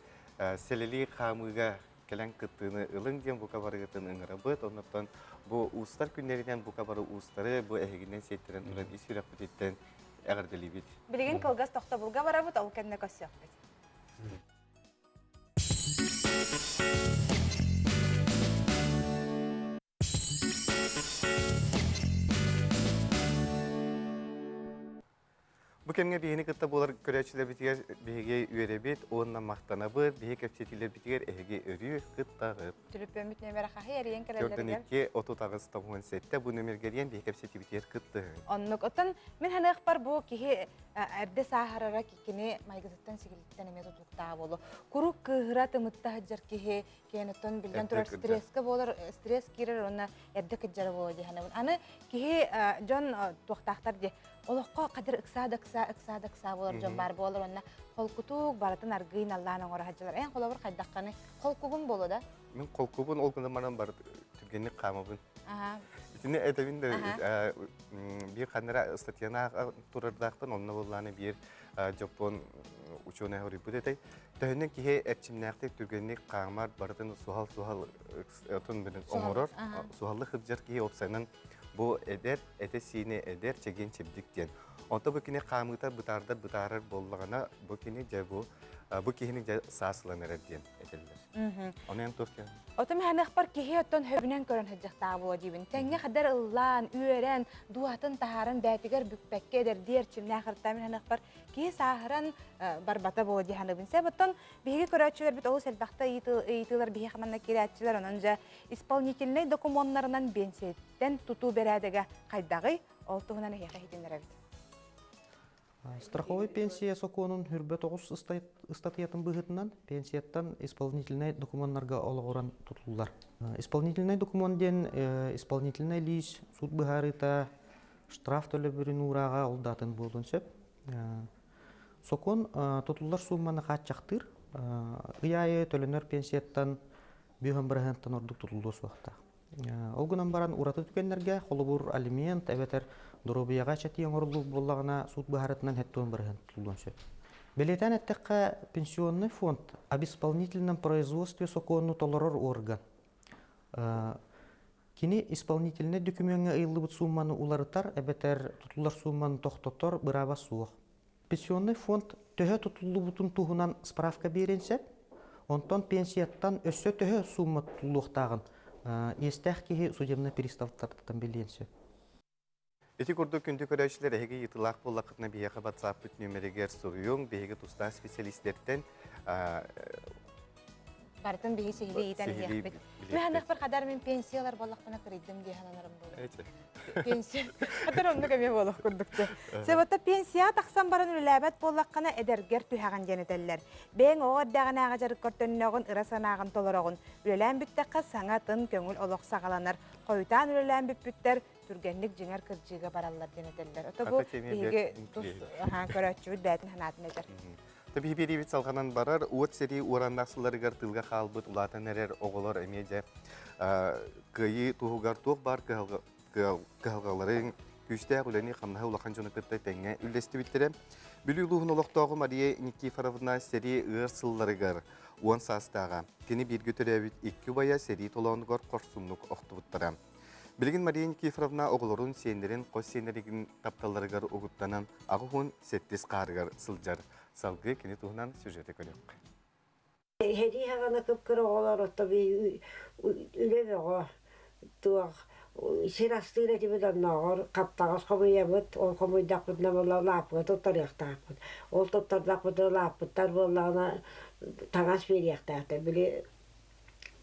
S2: сэлэлии хаамыыга кэлэн кыттыыны ылыҥ диэн бука барыгытын ыҥырабыт. Оннуттан бу уустар күннэринэн бука бары уустары бу эһигинэн сиэттэрэн туран ис сүрэхпититтэн эҕэрдэлиибит.
S1: Билигин кылгас тохтобулга барабыт, ол кэннэ көрсүөхпүт.
S2: Бу кэмҥэ биһини кытта буолар көрөөччүлэрбитигэр биһиги үөрэбит уонна махтанабыт. Биһи кэпсэтиилэрбитигэр эһиги өрүү кыттаҕыт.
S1: Түлүпүөммүт нүөмэрэ хаһый эрийэн кэлэллэригэр?
S2: 42 38 97 бу нүөмэргэ эрийэн биһи кэпсэтиибитигэр кыттыһыҥ.
S1: Оннук. Оттон мин ханыахпар бу киһи эрдэ сааһырара кини майгытыттан сигилиттэн эмиэ тутулуктаах буолуо. Куруук кыыһыра тымытта сылдьар киһи киэн оттон биллэн турар стресскэ буолар стресс киирэр уонна эрдэ кыдьара буолуо дии саныыбын. Аны киһи дьон туохтаахтар дии олоххо хадыр ыксаа да ыксаа ыксаа да ыксаа буолар дьон баар буолар уонна холкутук барытын аргыый наллаан оҥоро сылдьаллар. Эн холобур хайдахханы холкугун буолуо да?
S2: Мин холкубун ол гынан баран бар түргэнник хаамабын. Итини этэбин да биир ханнара статьяна турардаахпын онно буоллааны биир дьоппуон учуонай хоруйбут этэй. Төһөннөн киһи эрчимнээхтик түргэнник хаамар барытын суһал-суһал отун оҥорор, суһаллык сылдьар киһи уопсайынан бу эдэр, этэ-сиинэ эдэр, чэгиэн чэбдик диэн. Онто бу кини хаамыыта бытаардар бытаарар буоллаҕына, бу кини дьэ бу бу киһини дьэ саас ылан эрэр диэн этэллэр. Ону эн туох диэн?
S1: Отум ханыахпар киһи оттон хөбүнэн көрөн сылдьахтаах буо диибин. Тэҥҥэ хадар ыллаан, үөрэн, дууһатын таһааран бээтигэр бүкпэккэ эдэрдии эрчимнээх ыртаамин ханыахпар киһи сааһыран барбата буолуо дии саныыбын. Сөп оттон биһиги көрөөччүлэрбит олус элбэхтэ ыйытыылар биһиэхэ манна киирээччилэр, онон дьэ исполнительнай докумуоннарынан биэнсийэттэн тутуу бэрээдэгэ хайдаҕый? Ол туһунан эһиэхэ иһитиннэрэбит.
S17: Страховой пенсия сокуонун хүрбэ тоҕус ыстатыйатын быһыытынан пенсияттан исполнительнай докумуоннарга олоҕуран тутуллар. Исполнительнай докумуон диэн исполнительнай лиис суут быһаарыыта штраф төлөбүрүн уурааҕа ол да атын буолуон сөп. Сокуон тутуллар суумманы хааччахтыыр. Ый аайы төлөнөр пенсияттан бүһөн бырыһыантан ордук тутуллуо суохтаах. Ол гынан баран ураты түгэннэргэ, холобур, алимент эбэтэр доруобуйаҕа эчэтии оҥоруллубут буоллаҕына, суут быһаарытынан хэттуон бырыһыан тутуллуон сөп. Бэлиэтээн эттэххэ, пенсионный фонд об исполнительном производстве сокуону толорор орган. Кини исполнительнай дөкүмүөҥҥэ ыйыллыбыт суумманы уларытар эбэтэр тутуллар суумманы тохтотор бырааба суох. Пенсионный фонд төһө тутуллубутун туһунан справка биэриэн сөп. Онтон пенсияттан өссө төһө суумма тутуллуохтааҕын иэстээх киһи судебнай приставтартан билиэн сөп.
S2: Ити курдук күндү көрөөччүлэр эһиги ыйытыылаах буоллаххытына биһиэхэ WhatsApp-пыт нүөмэригэр суруйуҥ, биһиги тустаах специалистэртэн
S1: Барытын биһи сиһилии иитэн иһиэхпит. Мин ханыахпар хадар мин пенсиялар буоллахпына кырыйдым дии сананарым буолуо. Пенсия. Хадар оннук эмиэ буолуох курдук Себата пенсия тахсан баран үлэлээбэт буоллаххына эдэргэр түһэҕин диэн этэллэр. Бэйэҥ оҕо эрдэҕинээҕи дьарыккар төннөҕүн, ыра санааҕын толороҕун. Үлэлээн бүттэххэ саҥа тын көҥүл олох саҕаланар. Хойутаан үлэлээн бүппүттэр түргэнник дьиҥэр кырдьыыга бараллар диэн этэллэр. Ото бу биһиги тус көрөөччүбүт бэйэтин санаатын этэр.
S2: Биһи биэриибит салҕанан барар. Уот сэрии уораннаах сылларыгар тыылга хаалбыт улаатан эрэр оҕолор эмиэ дьэ кыайыы туһугар туох баар кыһалҕаларын күүстээх үлэни хамнаһы улахан дьону кытта тэҥҥэ үллэстибиттэрэ. Бүлүү улууһун олохтооҕо Мария Никифоровна сэрии ыар сылларыгар 10 саастааҕа. Кини бииргэ төрөөбүт икки убайа сэрии толоонугар хорсуннук охтубуттара. Билигин Мария Никифоровна оҕолорун, сиэннэрин, хос сиэннэригин тапталларыгар угуттанан аҕыһун сэттис хаарыгар сылдьар. Салгыы кини туһунан сюжеты көрүөххэ.
S18: Сэрии саҕана кып-кыра оҕолор отто үлэ бөҕө туох сир астыыр этибит оннооҕор хаптаҕас хомуйабыт ол хомуйдахпытына буолла лааппыга туттарыахтаахпыт ол туттардахпытына лааппыттар буоллаҕына таҥас биэриэхтээхтэр били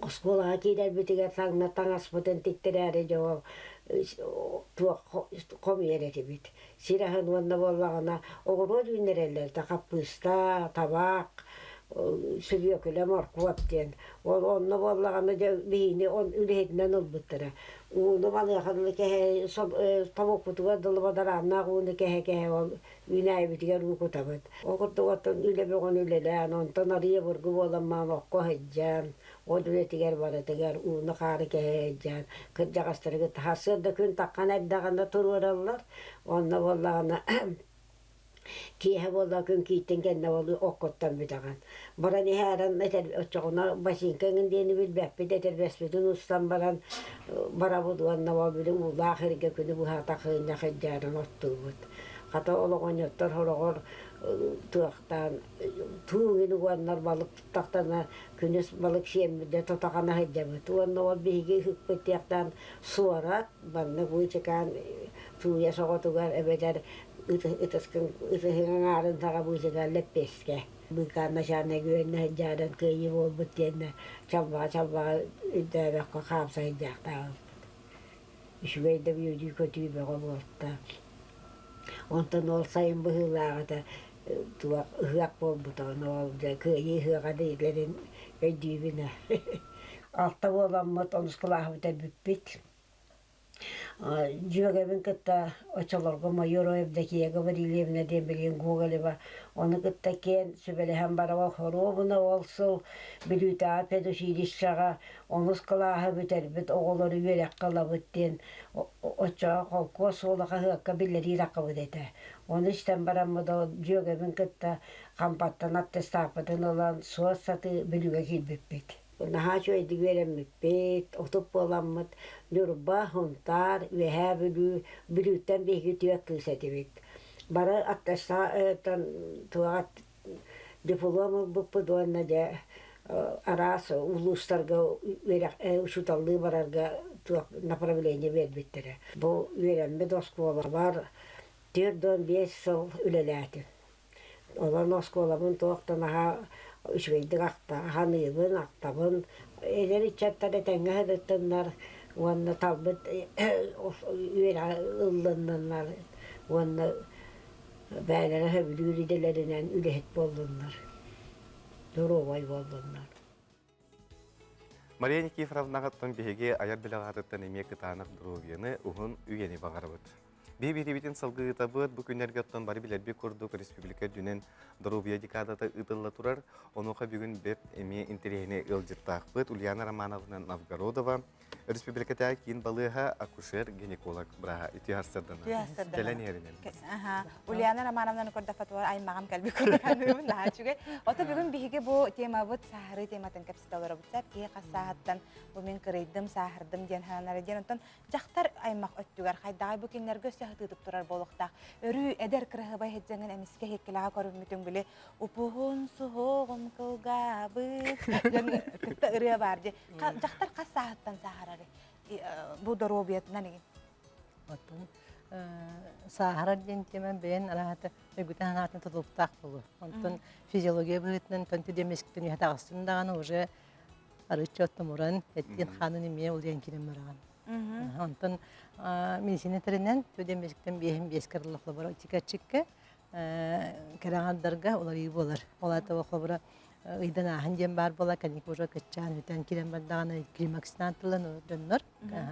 S18: оскуолаҕа киирэрбитигэр таҥна таҥаспытын тиктэрээри дьэ ол туох хомуйар этибит сир аһын уонна буоллаҕына оҕуруот үүннэрэллэр да хаппыыста табаах сүбүөкүлэ моркуоп диэн ол онно буоллаҕына дьэ биһини он үлэһитинэн ылбыттара ууну балыаха дылы кэһэ тобукпутугар дылы бадарааннаах ууну кэһэ-кэһэ ол үүнээйибитигэр уу кутабыт ол курдук оттон үлэ бөҕөнү үлэлээн онтон арыйа бургу буолан маан окко сылдьан От үлэтигэр барытыгар ууну-хаары кэһэ сылдьан, кырдьаҕастары кытта сарсыарда күн таххан эрдэҕинэ туруораллар. Онно буоллаҕына киэһэ буолла күн кииттин кэннэ буолуо оккуттан бүтэҕин. Баран иһээрэн этэр оччоҕуна бачыыҥка эҥин диэни билбэппит этэрбэспитин устан баран барабыт уонна ол били уулаах эргэ күнү быһа хыынньах илдьээрэн оттуубут. Хата ол оҕонньоттор сороҕор туохтаан туу иҥин уганнар балык Тахтана күнүс балык сиэммитэ тотоҕоно сылдьабыт уонна ол биһиги ыһыкпыт тиэхтээн суорат манна быычыкаан тууйа соҕотугар эбэтэр ытыскын ытыһыҥ аҥаарын саҕа быычыкаан лэппиэскэ быыкаан начальник үөннэ сылдьааран кыайыы буолбут диэннэ чалбаҕа чалбаҕа өйдөөбөккө хаамса сылдьаахтаабыппыт үчүгэй да үөрүү-көтүү бөҕө буолта Онтон ол сайын быһыылааҕыта туох ыһыах буолбута, ону ол дьэ кыайыы ыһыаҕа дииллэрин өйдүүбүн ээ. Алта буоламмыт онус кылааһы бүтэрбиппит. Дьүөгэбин кытта оччолорго майор Евдокия Гаврильевна диэн билигин Гоголева ону кытта киэн сүбэлэһэн бараба хоруобуна ол сыл Бүлүүтээҕи педучилищеҕа онус кылааһы бүтэрбит оҕолору үөрэххэ ылабыт диэн Оччоҕо холкуос суола хаһыакка биллэрии таххыбыт этэ. Ону истэн бараммыт ол дьүөгэбин кытта Хампаттан аттестаппытын ылан суос сатыы Бүлүүгэ киирбиппит. Наһаа үчүгэйдик үөрэммиппит, отут буоламмыт Ньурба, Сунтаар, Үөһээ Бүлүү, Бүлүүттэн биһиги түөрт кыыс этибит. Бары аттестаттан туох диплом ылбыппыт уонна дьэ араас улуустарга үөрэх учууталлыы барарга туох направление биэрбиттэрэ. Бу үөрэммит оскуолабар 45 сыл үлэлээтим. Онон оскуолабын туох да наһаа үчүгэйдик ахта, аһаныыбын, ахтабын. Эдэр ыччаттар этэҥҥэ сырыттыннар уонна талбыт үөрэҕи ыллынныннар уонна Бэйэлэрэ сөбүлүүр идэлэринэн үлэһит буоллуннар, доруобай буоллуннар.
S2: Мария Никифоровнаҕыттан биһиги айар бэлэҕаатыттан эмиэ кытаанах доруобуйаны, уһун үйэни баҕарабыт. Биһи биһирибитин салгыытабыт бу күннэргэ оттон бары билэрбит курдук республика үрдүнэн доруобуйа декадата ыытылла турар. Онуоха бүгүн бэрт эмиэ интэриэһинэй ыалдьыттаахпыт Ульяна Романовна Новгородова, Республикатааҕы киин балыыһа акушер-гинеколог бырааһа үтүө сарсыарданан кэлэн иһэринэн.
S1: Ульяна Романовнаны көрдөхпөтүгэр аймаҕым кэлбит курдук саныыбын наһаа үчүгэй. Ото бүгүн биһиги бу темабыт сааһырыы тематын кэпсэтэ олоробут. Сап киһи хас сааһыттан бу мин кырыйдым, сааһырдым диэн сананара диэн. Онтон дьахтар аймах өттүгэр хайдаҕай бу кинилэргэ өссө сытыытык турар буолуохтаах. Өрүү эдэр кыраһыбай сыдьаҥын эмискэ иһиккилэҕэ көрүммүтүҥ били упуһун суһуоҕум кылгаабыт диэн кытта ырыа баар дии. Дьахтар хас сааһыттан сааһырарый? Бу доруобуйатынан игин.
S19: Оттон сааһырар диэн тиэмэ бэйэн араата өйгүтэн санаатын тутулуктаах буолуо. Онтон физиология быһыытынан төнтү диэмэскитин үһэ таҕыстын даҕаны уже арыычча оттомуран эттиин хаанын эмиэ улуйан киирэн бараҕын. Онтон медицина тэринэн түдэмэскитин биэһин биэс кырыллах лабора итикаччикка кэрэҕардарга уларыы буолар. Ол аата холобура ыйдан ааһын диэн баар буола кэнники уже кыччаан бүтэн киирэн бардаҕына климакстаан тылан дьоннор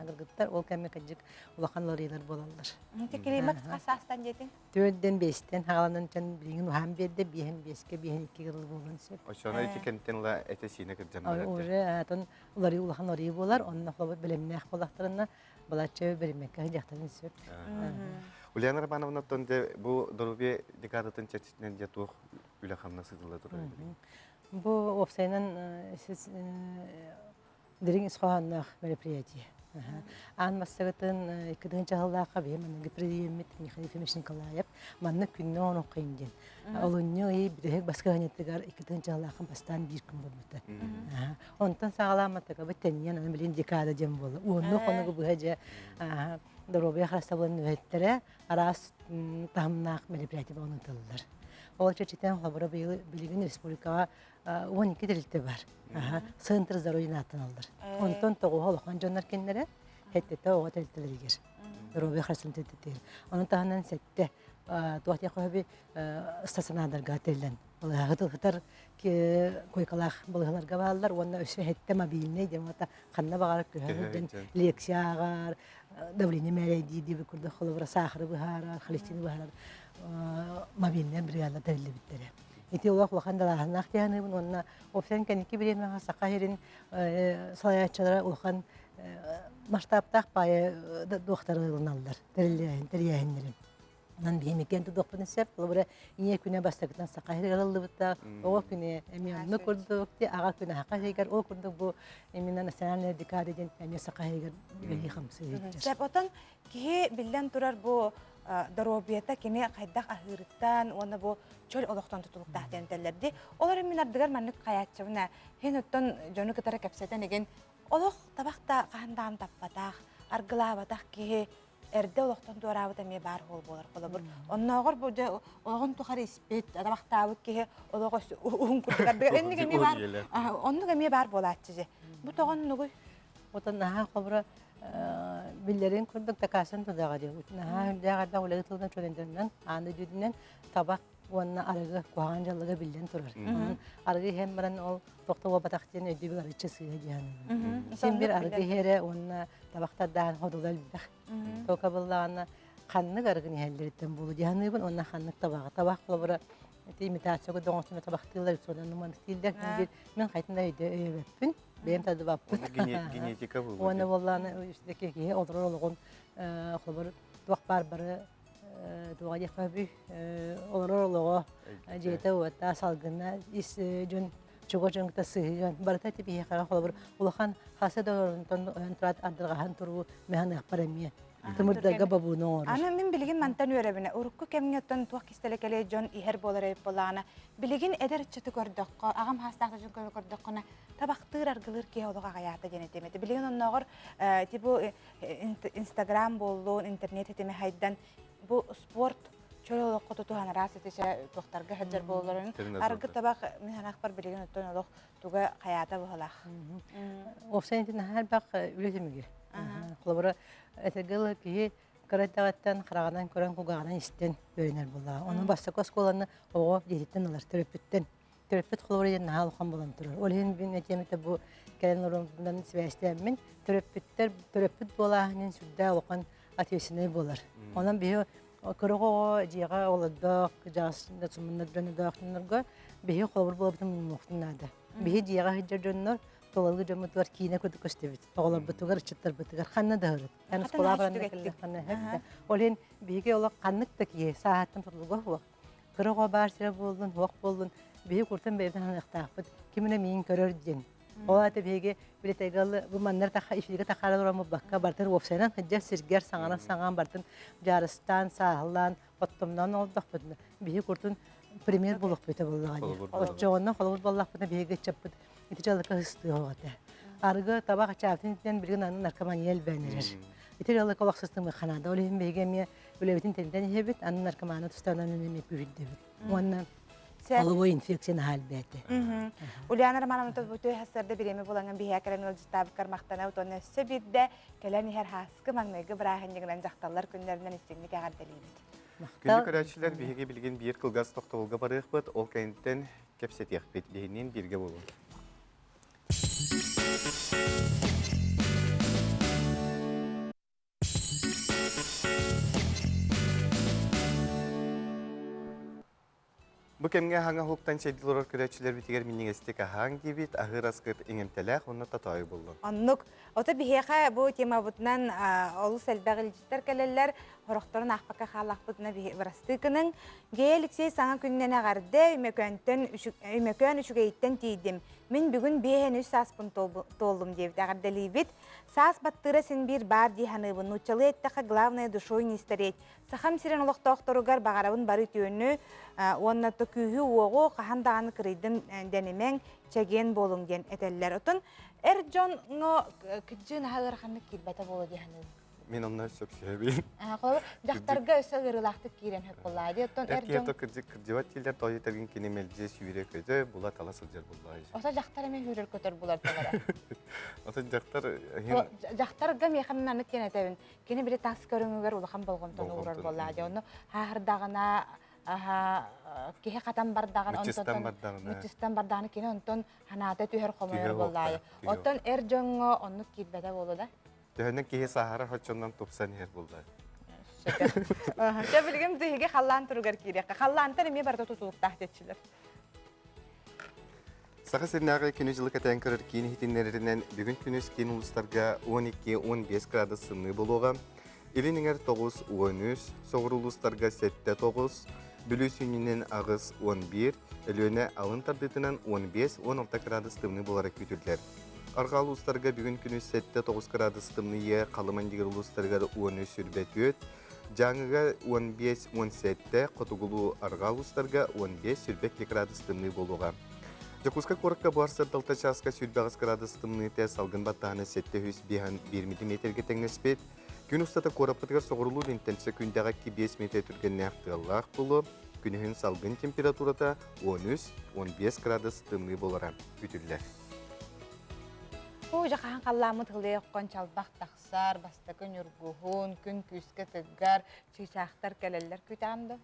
S19: кыргыттар ол кэмҥэ кырдьык улахан уларыылар буолаллар.
S1: Ити климакс хас саастан диэтиҥ?
S19: Төрдөн биэстэн хааланан тэн билигин уһаан биэрдэ биэһин биэскэ биэһин икки кырыл буолуон сөп.
S2: Оччоно ити кэмтэн ыла этэ-сиинэ кырдьан барар.
S19: Уже атын уларыы улахан уларыы буолар онно холобур бэлэмнээх буоллахтарына балачча бэриммэккэ сылдьахтарын сөп.
S2: Ульяна Романовна оттон дьэ бу доруобуйа декадатын чэрчитинэн дьэ туох үлэ-хамнас ыытылла турар эбитий?
S19: Бу уопсайынан дириҥ ис хоһоонноох мероприятие. Аан бастакытын иккитин чаһыллаахха биһи манныгы президеммит Михаил Ефимович Николаев маннык күннэ оҥоруоххайын диэн. Олунньу ый бүтэһик баскыһанньатыгар иккитин чаһыллаахха бастаан биир күн буолбута. Онтон саҕалаан маттакабыт тэнийэн аны билин декада диэн буолла. Уонну хонугу быһа дьэ доруобуйа харыстабылын үлэһиттэрэ араас таһымнаах мероприятие ыытыллар. Ол чэрчитинэн холобура быйыл билигин республикаҕа 12 тэрилтэ бар. Центр здоровья ааттаналлар. Онтон тоҕуһа улахан дьоннор кинилэрэ, сэттэтэ оҕо тэрилтэлэригэр. Здоровье харыстабылын тэрилтэтигэр. Ону таһынан сэттэ туох диэххэ сөбүй стационардарга тэриллэн балыыһа койкалаах балыыһаларга бааллар уонна өссө сэттэ мобильнай диэн ханна баҕарар көһөн лекция ааҕар давление мээрэйдиир диэбит курдук холобура саахары быһаарар, холестерины быһаарар мобильнай бригада тэриллибиттэрэ. Ити олох улахан далааһыннаах дьаһаныыбын уонна уопсайынан кэнники бириэмэҕэ Саха сирин салайааччылара улахан масштабтаах паайа дуохтары ылыналлар тэрийээһиннэрин. Онон биһи микиэн тутуохпун сөп. Холобура, ийэ күнэ бастакытынан Саха сиригэр ыллыбыта, оҕо күнэ эмиэ оннук курдук, аҕа күнэ Саха сиригэр, ол курдук бу именно национальная декада диэн эмиэ Саха сиригэр үлэлии хамсыы сылдьар.
S1: Сөп. Отон киһи биллэн турар бу доруобуйата кини хайдах аһыырыттан уонна бу чөл олохтон тутулуктаах диэн этэллэр Ол эрэн мин ардыгар маннык хайааччыбына хин оттон дьону кытары кэпсэтэн игин олох табах да хаһан даҕаны таппатах, аргылаабатах киһи эрдэ олохтон туораабыт эмиэ баар суол буолар холобур. Оннооҕор бу дьэ олоҕун тухары испит, табахтаабыт киһи олоҕо уһун курдук ардыгар инник эмиэ баар оннук эмиэ баар буолааччы дьэ. Бу тоҕо оннугуй?
S19: Отон наһаа холобура биллэрин курдук дакаастан тудаҕа дии. Наһаа үрдээх элбэх үлэ ыытыллан чөлөндөрүнэн ааны дүйдүнэн табах уонна арыгы куһаҕан дьаллыга биллэн турар. Арыгы иһэн баран ол тохто буолбатах диэн өйдөбүл арыччы сыыһа диэн. Син бир арыгы иһэрэ уонна табахтардаан ходула элбэх. Тока буллаҕына ханнык арыгын иһэллэриттэн буолу диһаныыбын уонна ханнык табаҕа. Табах холобура ити имитация курдук табахтыылар сонан уманыстыыллар. Мин хайтын да өйдөбөппүн. Бэйэм тардыбаппын.
S2: Генетика буолу.
S19: Уонна буоллаҕына үстүкэ киһи олорор олоҕун холобур туох баар бары туоҕа диэххэ сөбүй олорор олоҕо дьиэтэ-уота салгына ис дьон чугас дьон кытта сыһыан барыта ити биһиэхэ холобур улахан хаса да олорунтан ойон тураат ардырҕаһан туруу мэһаныахпар эмиэ тымырдарга бобууну оҥорор.
S1: Аны мин билигин мантан үөрэбинэ урукку кэмҥэ оттон туох кистэлэ кэлиэ дьон иһэр буолар эбит буоллаҕына билигин эдэр ыччаты көрдөххө аҕам хаастаах дьон көрдөххүнэ табахтыыр аргылыыр киһи олох аҕыйаата диэн этим этэ билигин оннооҕор типа инстаграм буоллун интернет ситими хайдан бу спорт чөл олоххо тутуһан араас итичэ туохтарга сылдьар буолларын аргы табах мин санаахпар билигин оттон олох туга хайаата быһалаах.
S19: Уопсай ити наһаа элбэх үлэ түмүгэ. Холобура, этэргэ киһи кыра эрдэҕиттэн хараҕынан көрөн, кулгааҕынан истэн үөрэнэр буоллаҕа. Онон бастакы оскуоланы оҕо дьиэтиттэн ылар, төрөппүттэн. Төрөппүт холобура диэн наһаа улахан буолан турар. Ол иһин мин этиэм этэ бу кэлэн олоруммунан сибээстээммин, төрөппүттэр төрөппүт буолааһынын сүрдээх улахан ответственнай буолар. Онон биһи кыра оҕоҕо дьиэҕэ олордоох, кырдьаҕас сымыннар дьоннордоох дьоннорго биһи холобур буолбутун муннуохтун наада. Биһи дьиэҕэ сылдьар дьоннор тулалыы дьоммутугар киинэ курдук көстөбүт. Оҕолорбутугар, ыччаттарбытыгар ханна да ыһырыт. Эн оскуолаҕа баран кэллэххинэ Ол иһин биһиги олох ханнык да киһи сааһыттан тутулуга суох. Кыра оҕо баар сирэ буоллун, суох буоллун, биһи куртан бэйэбитин саныахтаахпыт. Ким эрэ миигин көрөр диэн. Ол аата биһиги билетегалы бу маннар таха эфиргэ тахаара олороммуппакка бартын уопсайынан сылдьар сиргэр саҥаран саҥаан бартын дьаарыстаан, сааһылаан, оттомноон олордохпутуна биһи куртун пример буолуохпут буоллаҕа дии. Оччоҕуна холобур буоллахпытына биһиги ыччаппыт ити дьаллыка ыстыа оҕото. Арыгы табах ачаабытын итинэн билигин аны наркомания элбээн эрэр. Ити дьаллыка олохсустумуохха ханаада. Ол иһин биһиги эмиэ үлэбитин тэнитэн иһэбит, аны наркоманы тустарынан эмиэ күүһүрдэбит. Уонна половой инфекция наһаа элбээтэ.
S1: Ульяна Романовна бу сарда бириэмэ булаҥын биһиэ кэлэн ыалдьыттаабыккар махтанабыт уонна өссө биирдэ кэлэн иһэр хааскы маҥнайгы бырааһынньыгынан дьахталлар күннэринэн истиҥник эҕэрдэлиибит.
S2: Күндү көрөөччүлэр, биһиги билигин биир кылгас тохтобулга барыахпыт, ол кэнниттэн кэпсэтиэхпит. Биһиниин бииргэ буолуҥ. Бу кэмҥэ хаҥа уһуктан чэйдии олорор көрөөччүлэрбитигэр минньигэстик аһааҥ диибит, аһыыр аскыт иҥэмтэлээх уонна тотоойу буллун.
S1: Оннук. Ото биһиэхэ бу темабытынан олус элбэх илдьиттэр кэлэллэр. Сорохторун аахпакка хааллахпытына бырастыы гыныҥ. Гея Алексей саҥа күнүнэн эҕэрдэ, Өймөкөөнтөн Өймөкөөн үчүгэйиттэн тиийдим. Мин бүгүн 53 сааспын туоллум диэбит эҕэрдэлиибит. Саас баттыыра син биир баар дии саныыбын. Нууччалыы эттэххэ, главное душой не стареть. Сахам сирин олохтоохторугар баҕарабын бары үтүөнү уонна то күүһү-уоҕу хаһан даҕаны кырыйдым дэнимэҥ, чэгиэн буолуҥ диэн этэллэр. Отон эр дьоҥҥо кырдьыы наһаа ыараханнык киирбэтэ буолуо дии саныыбын.
S2: Мин онно сөпсөһөбүн.
S1: Холобур, дьахтарга өссө ыарыылаахтык киирэн сөп буоллаа дии. Оттон эр дьон...
S2: кырдьык кырдьыбат дииллэр, тоойу тэргин кини мэлдьи сүүрэ-көтө, була-тала сылдьар буоллаа.
S1: Ото дьахтар эмиэ сүүрэр-көтөр булар талара.
S2: Ото дьахтар...
S1: Дьахтарга миэхэ маннык диэн этэбин. Кини били тас көрүҥүгэр улахан болҕомтону уурар буоллаа дии. Онно хааһырдаҕына киһи хатан бардаҕына,
S2: онтон
S1: мыччыстан бардаҕына кини онтон ханаата түһэр хомойор буоллаа. Оттон эр дьоҥҥо оннук киирбэтэ буолуо да?
S2: Төһөнөн киһи сааһара хоччоннон тупсан иһэр буолла.
S1: Дьэ билигин биһиги халлаан туругар киириэххэ. Халлаантан эмиэ барыта тутулуктаах диэччилэр.
S2: Саха сиринээҕи күнү-дьылы кэтээн көрөр киин иһитиннэрэринэн бүгүн күнүс киин улуустарга 12-15 градус сымныы буолуоҕа. Илин эҥэр 9-13, соҕуруу улуустарга 7-9, Бүлүү сүнньүнэн 8-11, Өлүөнэ алын тардыытынан 15-16 градус тымныы буолара күүтүллэр. Арҕаа улуустарга бүгүн күнүс 7-9 градус тымныйыа, Халыма-Индигир улуустарыгар 13-24, Дьааҥыга 15-17, хотугулуу арҕаа улуустарга 15-22 градус тымныы буолуоҕа. Дьокуускай куоракка буар сырдалта чааска 28 градус тымныыта, салгын баттааһына 751 миллиметргэ тэҥнэспит. Күн устата куораппытыгар соҕурулуу илинтэн сөкүүндэҕэ 5 метр түргэннээх тыаллаах буолуо. Күнүһүн салгын температурата 13-15 градус тымныы буолара күүтүллэр.
S1: Бу дьэ хаһан халлааммыт ылыах чалбах тахсар, бастакы ньургуһун, күн күүскэ тыгар, чыычаахтар кэлэллэр күүтэҕин да?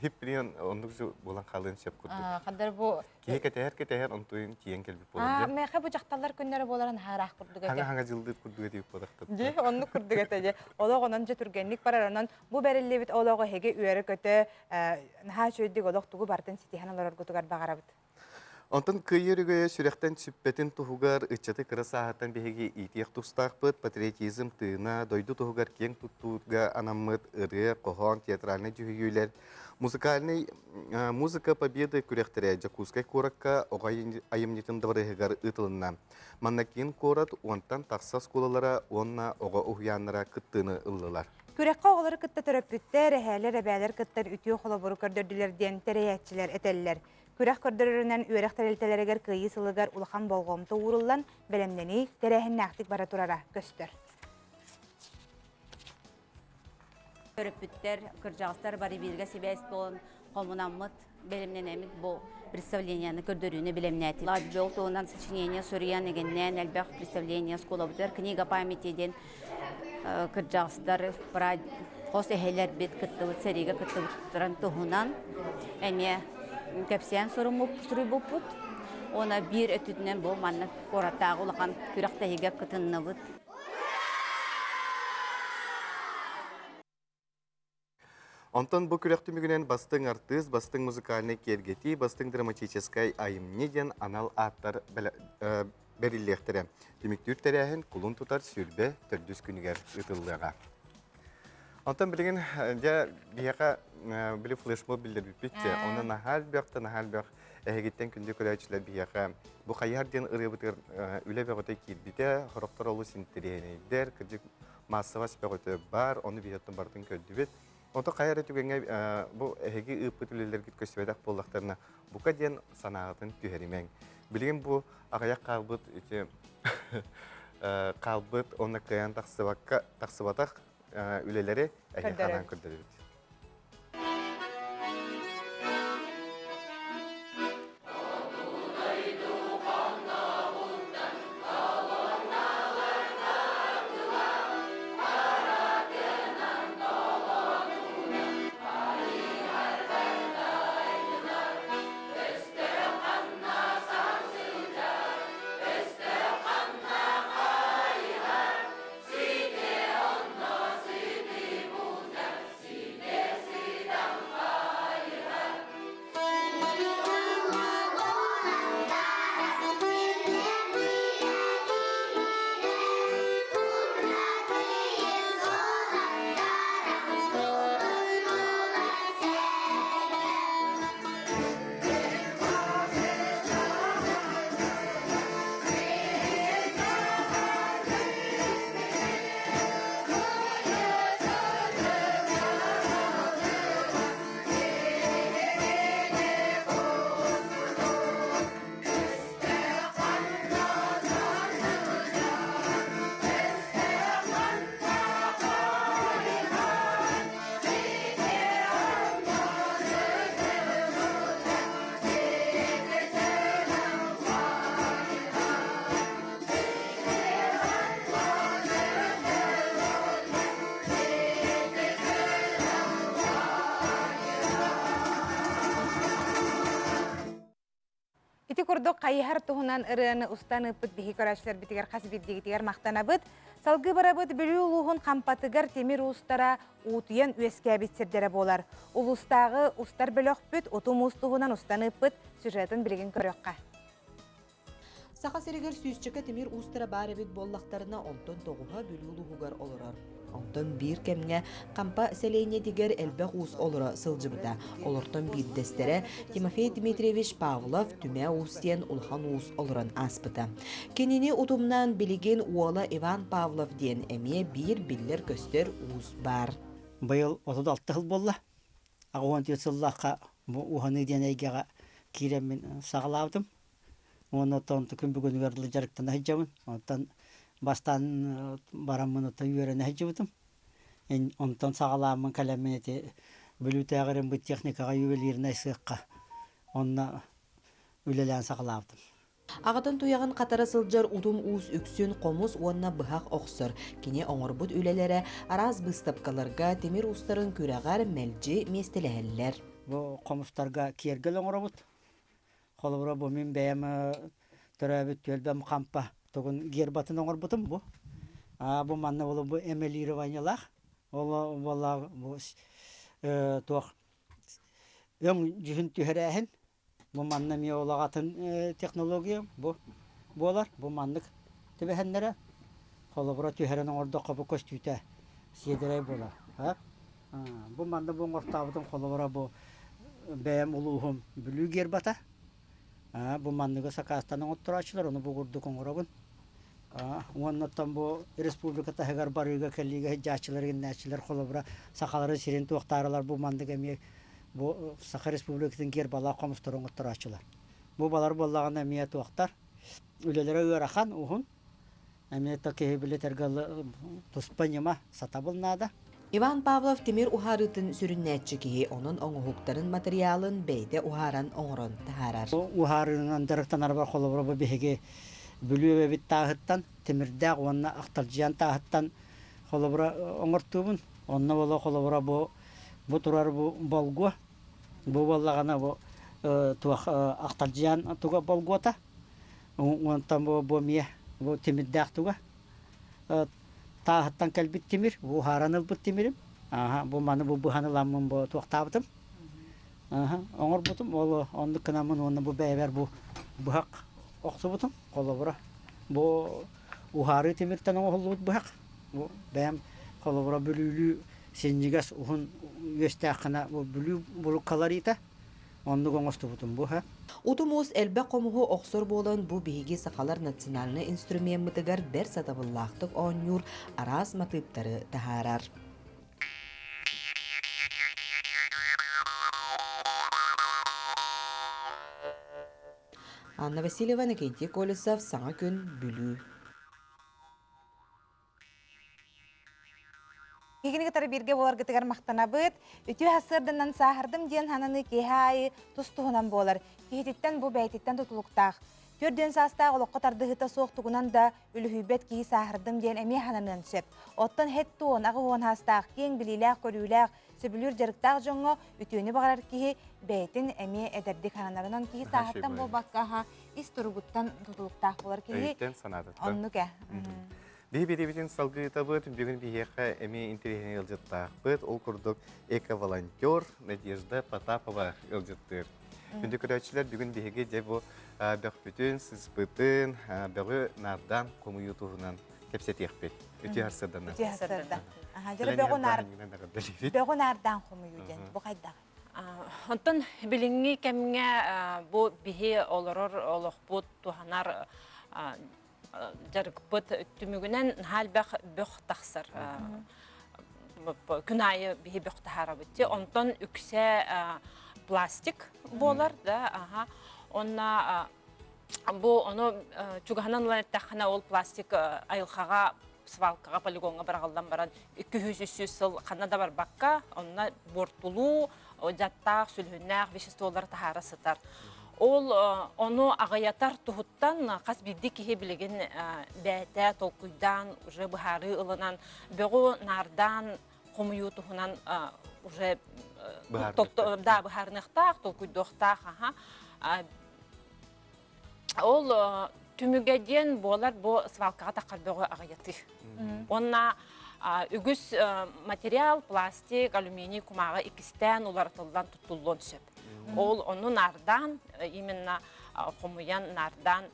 S2: Хиппириэн оннук буолан хаалыан сөп курдук.
S1: Хандар бу
S2: Киһи кэтэһэр кэтэһэр онтуйун тиийэн кэлбит буолан.
S1: Миэхэ бу дьахталлар күннэрэ буоларын хараах курдук этэ.
S2: Хаҥа-хаҥа дьылдыыр курдук этибит буолахтар.
S1: Дьи, оннук курдук этэ дьи. Олох онон дьэ түргэнник барар онон бу бэриллибит олоҕу эһиги үөрэ-көтө наһаа үчүгэйдик олох тугу барытын ситиһэн олороргутугар баҕарабыт.
S2: Онтон кыайыы өрөгөйө сүрэхтэн сүппэтин туһугар ыччаты кыра сааһыттан биһиги иитиэх тустаахпыт, патриотизм тыына, дойду туһугар киэҥ туттууга анаммыт ырыа, хоһоон, театральнай дьүһүйүүлэр, музыкальный музыка победы күрэхтэрэ Дьокуускай куоракка оҕо айымньытын дыбарыаһыгар ыытылынна. Манна киин куорат уонтан тахса оскуолалара уонна оҕо уһуйааннара кыттыыны ыллылар.
S1: Күрэххэ оҕолору кытта төрөппүттэр, эһээлэр, эбээлэр кыттар үтүө холобуру көрдөрдүлэр диэн тэрийээччилэр этэллэр. Күрэх көрдөрөрүнэн үөрэх тэрилтэлэригэр кыайыы сылыгар улахан болҕомто ууруллан, бэлэмнэнии тэрээһиннээхтик бара турара көстөр.
S20: Төрөппүттэр, кырдьаҕастар бары бииргэ сибээс буолан хомунаммыт, бэлэмнэнэммит бу представленияны көрдөрүүнү бэлэмнээтибит. Ладьбел туһунан сочинение суруйан эгиннээн элбэх представление оскуолабытыгар книга памяти диэн кырдьаҕастар хос эһэлэрбит кыттыбыт сэриигэ кыттыбыттарын туһунан эмиэ кэпсээн суруйбуппут. Уонна биир өттүтүнэн бу маннык куораттааҕы улахан күрэхтэһиигэ кытынныбыт.
S2: Онтон бу күрэх түмүгүнэн бастыҥ артыыс, бастыҥ музыкальнай киэргэтии, бастыҥ драматическай айымньы диэн анал ааттар бэриллиэхтэрэ. Түмүктүүр тэрээһин кулун тутар 24 төрдүс күнүгэр ыытыллыаҕа. Онтон билигин дьэ биһиэхэ били флешмоб биллэрбиппит дьэ. Онно наһаа элбэх да наһаа элбэх эһигиттэн күндү көрөөччүлэр биһиэхэ бу хайыһар диэн ырыабытыгар үлэ бөҕөтө киирбитэ, сорохтор олус интэриэһинэйдэр, кырдьык маассабас бөҕөтө баар, ону биһиэттэн барытын көрдүбүт. Онтон хайа эрэ түгэҥҥэ бу эһиги ыыппыт үлэлэргит көстүбэтэх буоллахтарына, бука диэн санааҕытын түһэримэҥ. Билигин бу аҕыйах хаалбыт ити хаалбыт уонна кыайан тахсыбакка тахсыбатах үлэлэри эһиэхэ анаан көрдөрөбүт.
S1: курдук хайыһар туһунан ырыаны устан ыыппыт биһи көрөөччүлэрбитигэр хас биирдиигитигэр махтанабыт. Салгыы барабыт Бүлүү улууһун Хампатыгар тимир уустара уутуйан үөскээбит сирдэрэ буолар. Улуустааҕы устар бөлөхпүт утум уус туһунан устан ыыппыт сюжетын билигин көрүөххэ.
S21: Саха сиригэр сүүсчэкэ тимир уустара баар эбит буоллахтарына, онтон тоҕуһа Бүлүү улууһугар олорор. Онтон биир кэмҥэ Хампа сэлиэнньэтигэр элбэх уус олоро сылдьыбыта. Олортон биирдэстэрэ Тимофей Дмитриевич Павлов Түмээ Уус диэн улахан уус олорон ааспыта. Кинини утумнаан билигин уола Иван Павлов диэн эмиэ биир биллэр-көстөр уус баар.
S22: Быйыл 36 сыл буолла. 84 сыллаахха бу уһаныы диэн эйгэҕэ киирэммин саҕалаабытым. Уонна оттон күн бүгүнүгэр дылы дьарыктана сылдьабын. Онтон бастаан бараммын оттон үөрэнэ сылдьыбытым. Онтон саҕалааммын кэлэммин ити Бүлүүтээҕи бу техникаҕа ювелирнай сыахха онно үлэлээн саҕалаабытым.
S21: Аҕатын туйаҕын хатара сылдьар утум уус үксүн хомус уонна быһах охсор. Кини оҥорбут үлэлэрэ араас быыстапкаларга, тимир уустарын күрэҕэр мэлдьи миэстэлэһэллэр.
S22: Бу хомустарга киэргэл оҥоробут. Холобура, бу мин бэйэм төрөөбүт түөлбэм Хампа тугун гербатын оҥорбутум бу. Бу манна бу эмалированиелаах. Ол буолла бу туох өҥ дьүһүн түһэрээһин Бу манна эмиэ улаҕатын технология бу буолар. Бу маннык түбэһэннэрэ холобура түһэрэн оҥордоххо бу көстүүтэ сиэдэрэй буолар. Бу манна бу оҥортообутум холобура бу бэйэм улууһум Бүлүү гербата. Бу манныгы сакаастан оҥотторооччулар, ону бу курдук оҥоробун. Уонна оттон бу республика таһыгар барыыга кэлиигэ сылдьааччылар, гиннээччилэр холобура сахаларын сирин туохтаарылар бу маннык эмиэ Бу Саха Республикатын гербалаах хомустарын оҥотторооччулар. Бу балар буоллаҕына эмиэ туохтар. Үлэлэрэ ыарахан, уһун. Эмиэ то киһи билэтэргэ туспа ньыма, сатабыл наада.
S21: Иван Павлов тимир уһаарыытын сүрүннээччи киһи, онон оҥоһуктарын матырыйаалын бэйэтэ уһааран оҥорон таһаарар.
S22: Уһаарыынан дьарыктанарбар холобура бу биһиги Бүлүү эбэбит тааһыттан, тимирдээх уонна Ахталдьыйан тааһыттан холобура оҥортуубун. Онно боло холобура бу Бу турар бу болгуо. Бу буоллаҕына бу туох ахталдьыйан туга болгуота. Онтон бу бу эмиэ бу тимирдээх туга. Тааһыттан кэлбит тимир, бу уһааран ылбыт тимирим. Аха, бу маны бу быһан ыламмын бу туохтаабытым. Аха, оҥорбутум. Ол оннук гынаммын уонна бу бэйэбэр бу быһах охсубутум. Холобура, бу уһаарыы тимиртэн оҥоһуллубут быһах. Бу бэйэм холобура бүлүүлүү синньигэс уһун үөстээххинэ бу Бүлүү булук колорита оннук оҥостубутум бу һэ.
S21: Утум уус элбэх хомуһу охсор буолан бу биһиги сахалар национальнай инструмеммытыгар бэрт сатабыллаахтык оонньуур араас матыыптары таһаарар. Анна Васильева, Никитий Колесов, Саҥа күн, Бүлүү.
S1: Киһини кытары бииргэ буоларгытыгар махтанабыт. Үтүө сарсыарданан сааһырдым диэн сананыы киэһэ аайы тус-туһунан буолар. Киһититтэн бу бэйэтиттэн тутулуктаах. Төрдүөн саастаах олоххо тардыһыыта суох тугунан да үлүһүйбэт киһи сааһырдым диэн эмиэ сананыан сөп. Оттон һэт туон, аҕы уон саастаах, киэҥ билиилээх-көрүүлээх, сөбүлүүр дьарыктаах дьоҥҥо үтүөнү баҕарар киһи бэйэтин эмиэ эдэрдик сананарынан киһи сааһыттан буолбакка, ис туругуттан тутулуктаах буолар киһи.
S2: Өйүттэн, санаатыттан.
S1: Оннук ээ.
S2: Биһи бириибитин салгыытабыт, бүгүн биһиэхэ эмиэ интэриэһинэй ыалдьыттаахпыт. Ол курдук эко-волонтер Надежда Потапова ыалдьыттыыр. Күндү көрөөччүлэр, бүгүн биһиги дьэ бу бөхпүтүн, сыспытын, бөҕү наардаан хомуйуу туһунан кэпсэтиэхпит. Үтүө сарсыарданан.
S1: Үтүө сарсыарда. Дьэ бөҕү наар бөҕү наардаан хомуйуу диэн бу хайдах?
S14: Онтон билиҥҥи кэмҥэ бу биһи олорор олохпут туһанар дьарыкпыт түмүгүнэн наһаа элбэх бөх тахсар. Күн аайы биһи бөх таһаарабыт. Онтон үксэ пластик буолар да, аха. Онна бу ону чугаһынан ылан эттэххинэ ол пластик айылҕаҕа свалкаҕа полигоҥҥа быраҕыллан баран 200-300 сыл ханна да барбакка онно буортулуу дьаттаах, сүлүһүннээх веществолары таһаара сытар. Ол ону аҕыйатар туһуттан хас биирдии киһи билигин бэйэтэ толкуйдаан, уже быһаарыы ылынан, бөҕү наардаан хомуйуу туһунан уже да быһаарыныахтаах, толкуйдуохтаах. Аха.
S4: Ол түмүгэ диэн буолар бу свалкаҕа таххар бөҕү аҕыйатыы. Уонна үгүс материал, пластик, алюминий кумааҕы иккистээн уларытыллан туттуллуон сөп. Ол ону наардаан, именно хомуйан наардаан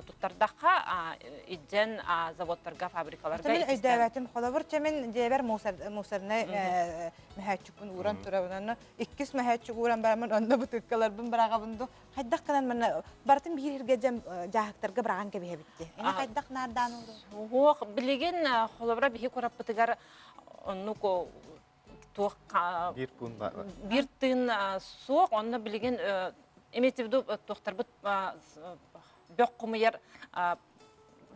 S4: туттардахха иддьэн заводтарга, фабрикаларга
S1: Мин өйдөөбөтүм. Холобур, чэ мин дьиэбэр мусорнай мөһөөччүкпүн ууран турабын. Онно иккис мөһөөччүк ууран бараммын, онно бытыыккаларбын быраҕабын ду. Хайдах гынан манна барытын биир сиргэ дьэм дьааһыктарга быраҕан кэбиһэбит дии. Эни хайдах наардаан ууру?
S4: Уох, билигин холобура биһи кураппытыгар оннук туох
S2: биир пуун
S4: биир тыын суох онно билигин имеется в виду туохтарбыт бөх хомуйар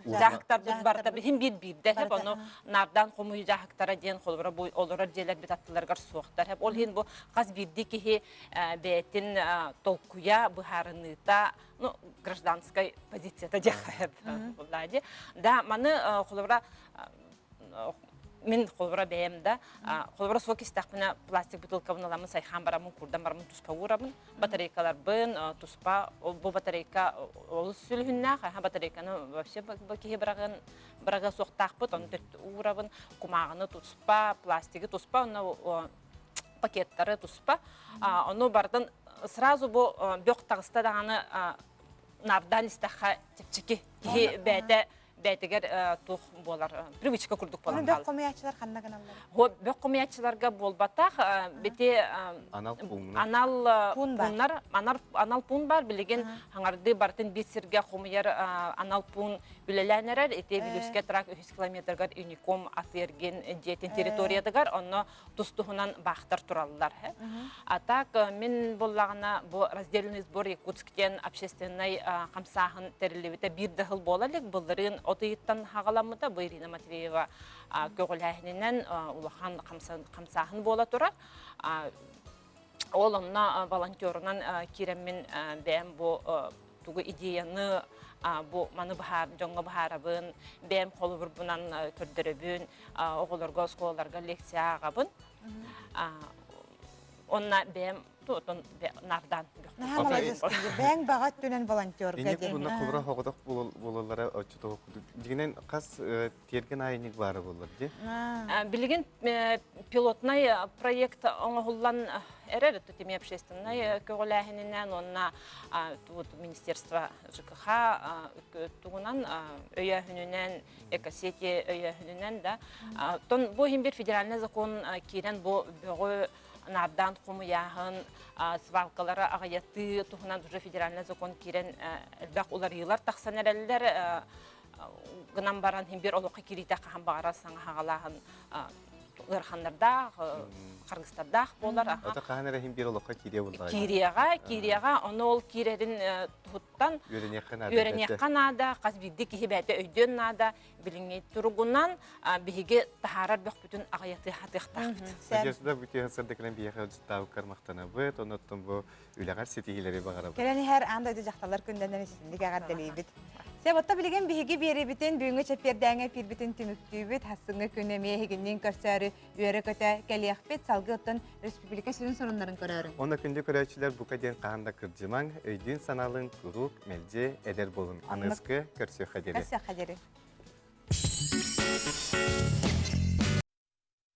S4: дьааһыктарбыт барыта биһин биир биирдэ хэп ону наардаан хомуйуу дьааһыктара диэн холобура бу олорор дьиэлэрбит аттыларыгар суохтар хэп ол иһин бу хас биирдии киһи бэйэтин толкуйа быһаарыныыта ну гражданскай позицията диэххэ буллаа да маны холобура мин холобура бэйэм да холобура суох истэхпинэ пластик бутылкабын ыламмын сайхаан бараммын курдан бараммын туспа уурабын батарейкаларбын туспа бу батарейка олус сүлүһүннээх аха батарейканы вообще киһи быраҕын быраҕыа суохтаахпыт ону уурабын кумааҕыны туспа пластигы туспа онно пакеттары туспа ону бардын сразу бу бөх таҕыста даҕаны нардаан истэххэ чэпчэки киһи бэйэтэ бэйэтигэр туох буолар привычка курдук буолан
S1: Бөх хомуйааччылар ханна гыналлар?
S4: Бөх хомуйааччыларга буолбатах бити
S2: анал пууннар
S4: анал пууннар анал пуун бар билигин хаҥардыы барытын биир сиргэ хомуйар анал пуун үлэлээн эрэр ити Вилюйскай тракт үһүс километргар Уником аты-эргин дьиэтин территориятыгар онно тус-туһунан баахтар тураллар. А так мин буллаҕына бу раздельный сбор Якутск диэн общественнай хамсааһын тэриллибитэ биир да сыл буола илик. Былырыын от ыйыттан хаҕаламмыта. Бу Ирина Матвеева көҕүлээһининэн улахан хамсааһын буола турар. Ол онно волонтерунан киирэммин бэйэм бу тугу идеяны бу маны быһаар дьоҥҥо быһаарабын, бэйэм холобурбунан көрдөрөбүн, оҕолорго оскуолаларга лекция ааҕабын. Онно бэйэм отон нардан
S1: Наһаа маладьыс бэйэҥ баҕа өттүнэн волонтерга
S2: Инник
S1: диэн.
S2: буна кубра хоҕотох буолаллара оччотоҕу курдук. Дьиҥинэн хас тиэргэн аайынньык баара буоллар дии.
S4: Билигин пилотнай проект оҥоһуллан эрэр теми общественнай көҕүлээһининэн уонна министерство ЖКХ тугунан өйөөһүнүнэн экосети өйөөһүнүнэн да тон бу иһин бир федеральный закон киирэн бу бөҕү наардаан хомуйааһын свалкалары аҕыйатыы туһунан уже федеральный закон киирэн элбэх уларыйыылар тахсан эрэллэр гынан баран иһин бир олоххо киириитэ хаһан баҕарар саҥа хаҕалааһын ыараханнардаах, харгыстардаах буолар.
S2: Ото хаһан эрэ иһин бир олоххо киириэ буоллаҕа.
S4: Киириэҕэ, киириэҕэ, ону ол киирэрин туһуттан
S2: үөрэниэххэ наада.
S4: Үөрэниэххэ наада, хас биирдии киһи бэйэтэ өйдүөн наада. Билиҥҥи туругунан биһиги таһаарар бөхпүтүн аҕыйатыы хатыахтаахпыт.
S2: Надежда бүтүөн сырдыкынан биһиэхэ ыалдьыттаабыккар махтанабыт, оннуттан бу үлэҕэр ситиһиилэри баҕарабыт.
S1: Кэлэн иһэр аан дойду дьахталлар күннэринэн истинник эҕэрдэлиибит. Сөп, отто билигин биһиги биэрибитин, бүгүҥҥү чэппиэрдээҥҥэ эпиирбитин түмүктүүбүт. Хассыҥҥы күн эмиэ эһигинниин көрсөөрү үөрэ-көтө кэлиэхпит. Салгыы оттон республика сүрүн сонуннарын көрөөрүҥ.
S2: Онно күндү көрөөччүлэр бука диэн хаһан да кырдьымаҥ, өйдүүн-санаалыын куруук мэлдьи эдэр буолун. Аныгыскы көрсүөххэ диэри.
S1: Көрсүөххэ диэри.